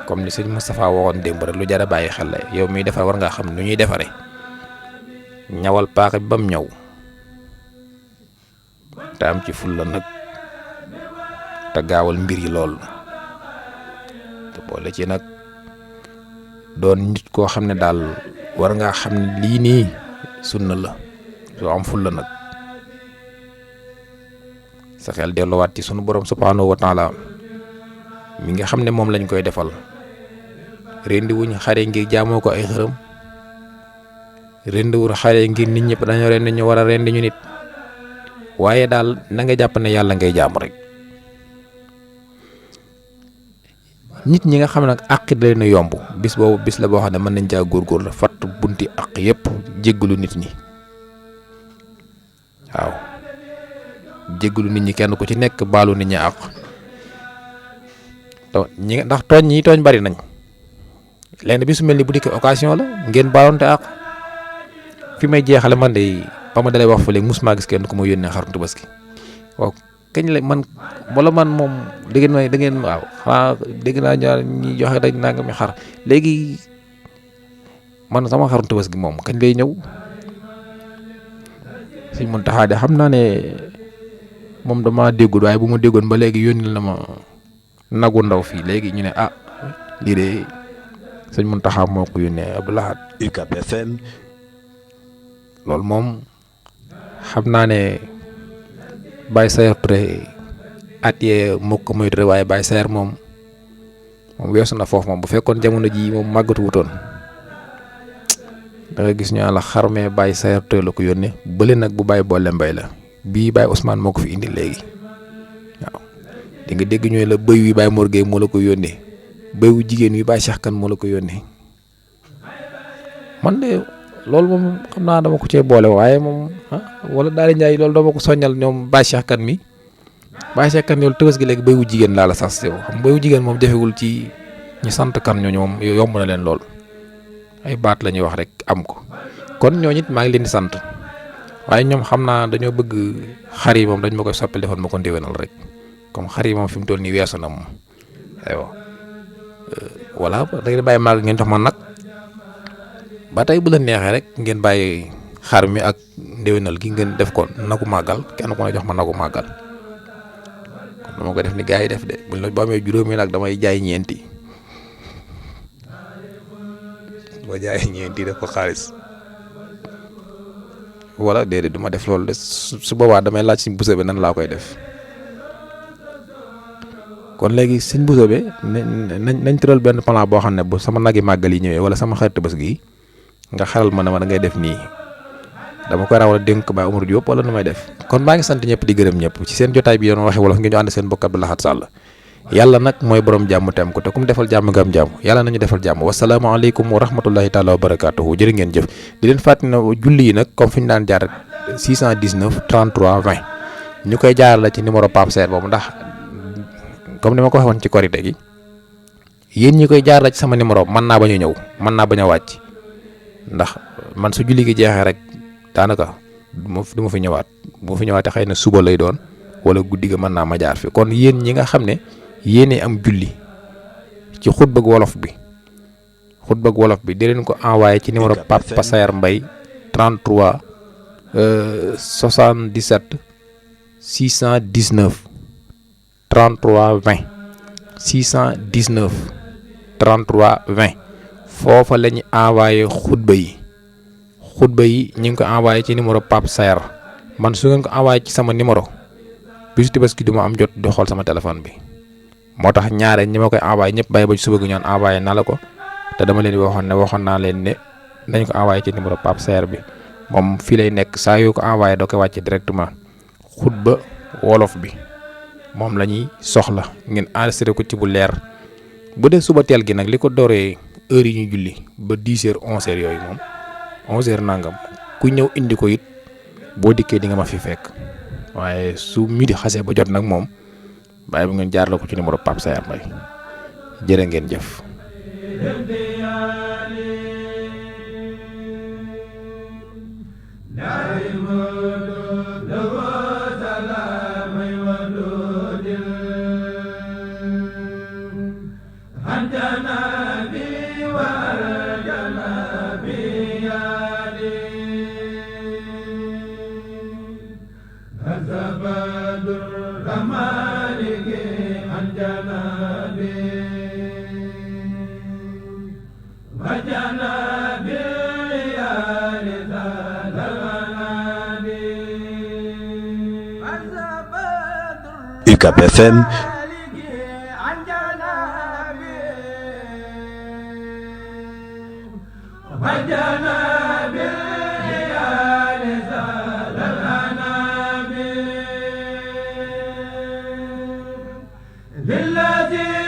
comme ni sëñ Moustapha waxoon démb rek lu jar a bàyyi xel la yow miy defar war ngaa xam nu ñuy defare ñawal paaka bi bam ñaw te am ci fulla nag te gaawal mbir yi lool te boole ci nag doon nit koo xam ne daal war ngaa xam ne lii nii sunna la soo am fulla nag sa xel delluwaat ci sunu borom subhanahu wa taala mi nga xam ne moom lañ koy defal rendi wuñ xare ngir jaamoo ko ay xërëm rendi wuñ xare ngir nit ñëpp dañoo rendi ñu war a rendi ñu nit waaye daal na nga jàpp ne yàlla ngay jaam rek nit ñi nga xam ne nag àq da leen a yomb bis boobu bis la boo xam ne mën nañ caa góorgóorlu fatt bunti àq yépp jéggalu nit ñi waaw jéggalu nit ñi kenn ku ci nekk baalu nit ñi àq ñi ndax tooñ ñi tooñ bari nañ léegi bi su mel ni bu dikkee occasion la ngeen baaloonte àq fi may jeexale man de ba ma dalay wax fa léegi musuma gis kenn ku ma yónnee xarum Tabaski waaw kañ la man wala man moom da ngeen waaw xanaa dégg naa ñaar ñi joxe dañ nanga mi xar léegi man sama xarum Tabaski moom kañ lay ñëw Sëñ Muntaxa de xam naa ne moom dama déggul waaye bu ma déggoon ba léegi yónnil na ma nagu ndaw fii léegi ñu ne ah lii de sëñ Mountakha moo ko yónnee Abdou Lahad. UCAB FM. loolu moom xam naa ne Baye Sayer Touré at yee moo ko moytu rek waaye Baye Sayer moom weesu na foofu moom bu fekkoon jamono ji moom màggatu wutoon da nga gis ñu la xarmee Baye Sayer Touré la ko yónnee bële nag bu Baye Boole Mbay la bii Baye Ousmane moo ko fi indi léegi waaw di nga dégg ñooy la bëy wi Baye Mor Gueye moo la ko yónnee bëy wu jigéen wi Baye Cheikh Kane moo la ko yónnee man de loolu moom xam naa dama ko cee boole waaye moom wala daal Ndiaye loolu dama ko soññal ñoom Baye Cheikh Kane mi Baye Cheikh Kane yow tëbës gi léegi bëy wu jigéen laa la sas yow xam bëy wu jigéen moom jafewul ci ñu sant kan ñooñu moom yomb na leen lool ay baat la ñuy wax rek am ko kon ñooñu it maa ngi leen di sant waaye ñoom xam naa dañoo bëgg xar yi moom dañ ma koy soppil defoon ma ko ndéwénal rek comme xar yi moom fi mu toll nii weesu na moom aywa voilà da ngeen bàyyi màgg ngeen jox ma nag ba tey bu la neexee rek ngeen bàyyi xar mi ak ndéwénal gi ngeen def ko nagu màggal kenn ku ne jox ma nagu màggal kon dama ko def ni gars yi def de buñ la ba amee juróomi nag damay jaay ñeenti boo jaayee ñeenti def ko xaalis wala déedéet du ma def loolu de su boobaa damay laaj Sëñ Bousso bi nan laa koy def kon léegi Sëñ Bousso bi nañ tëral benn plan boo xam ne bu sama nagi màggal yi ñëwee wala sama xarit bés gi nga xaral ma ne ma da ngay def nii dama koy rawal dénk Baye Omar Diop wala nu may def kon maa ngi sant ñëpp di gërëm ñëpp ci seen jotaay bi yoon waxe wolof ngeen ñu ànd seen mbokk Abdou Lahad Sall yàlla nag mooy borom jàmm tem ko te ku mu defal jàmm nga am jàmm yàlla nañu defal jàmm wasalaamaaleykum wa rahmatullahi taala wa barakaatuhu jërë ngeen jëf di leen fàttali na julli yi nag comme fi ñu daan jaar 619 33 20 ñu koy jaar la ci numéro Pape Serre boobu ndax comme ni ma ko waxoon ci korite gi yéen ñi koy jaar la ci sama numéro mën naa bañ a ñëw mën naa bañ a wàcc ndax man su julli gi jeexee rek daanaka du ma fi ñëwaat bu ma fi ñëwaatee xëy na suba lay doon wala guddi ga mën naa ma jaar fi kon yéen ñi nga xam ne yéene am julli ci xutbag wolof bi di leen ko envoyé ci numéro Papa Sayer Mbaye 33 77 619 33 20 619 33 20 foofa la ñu envoyé xutba yi ñu ngi ko envoyé ci numéro Papa Sayer man su ngeen ko envoyé ci sama numéro bisu Tabaski du ma am jot di xool sama téléphone bi moo tax ñaare ñi ma koy envoyé ñëpp bàyyi ba ci suba gi ñaan envoyé na la ko te dama leen waxoon naa leen ne nañ ko envoyé ci numéro Pape Sayer bi moom fii lay nekk saa yoo ko envoyé doo koy wàcce directement xutba wolof bi moom la ñuy soxla ngeen enregistré ko ci bu leer bu dee suba teel gi nag li ko dooree heure yi ñuy julli ba 10h 11h yooyu moom 11h nangam ku ñëw indi ko it boo dikkee di nga ma fi fekk waaye su midi xasee ba jot nag moom bàyyi bu ngeen jaar la ko ci numéro Pape Sayer Mbaye jërë ngeen jëf. UCAB FM. بالذي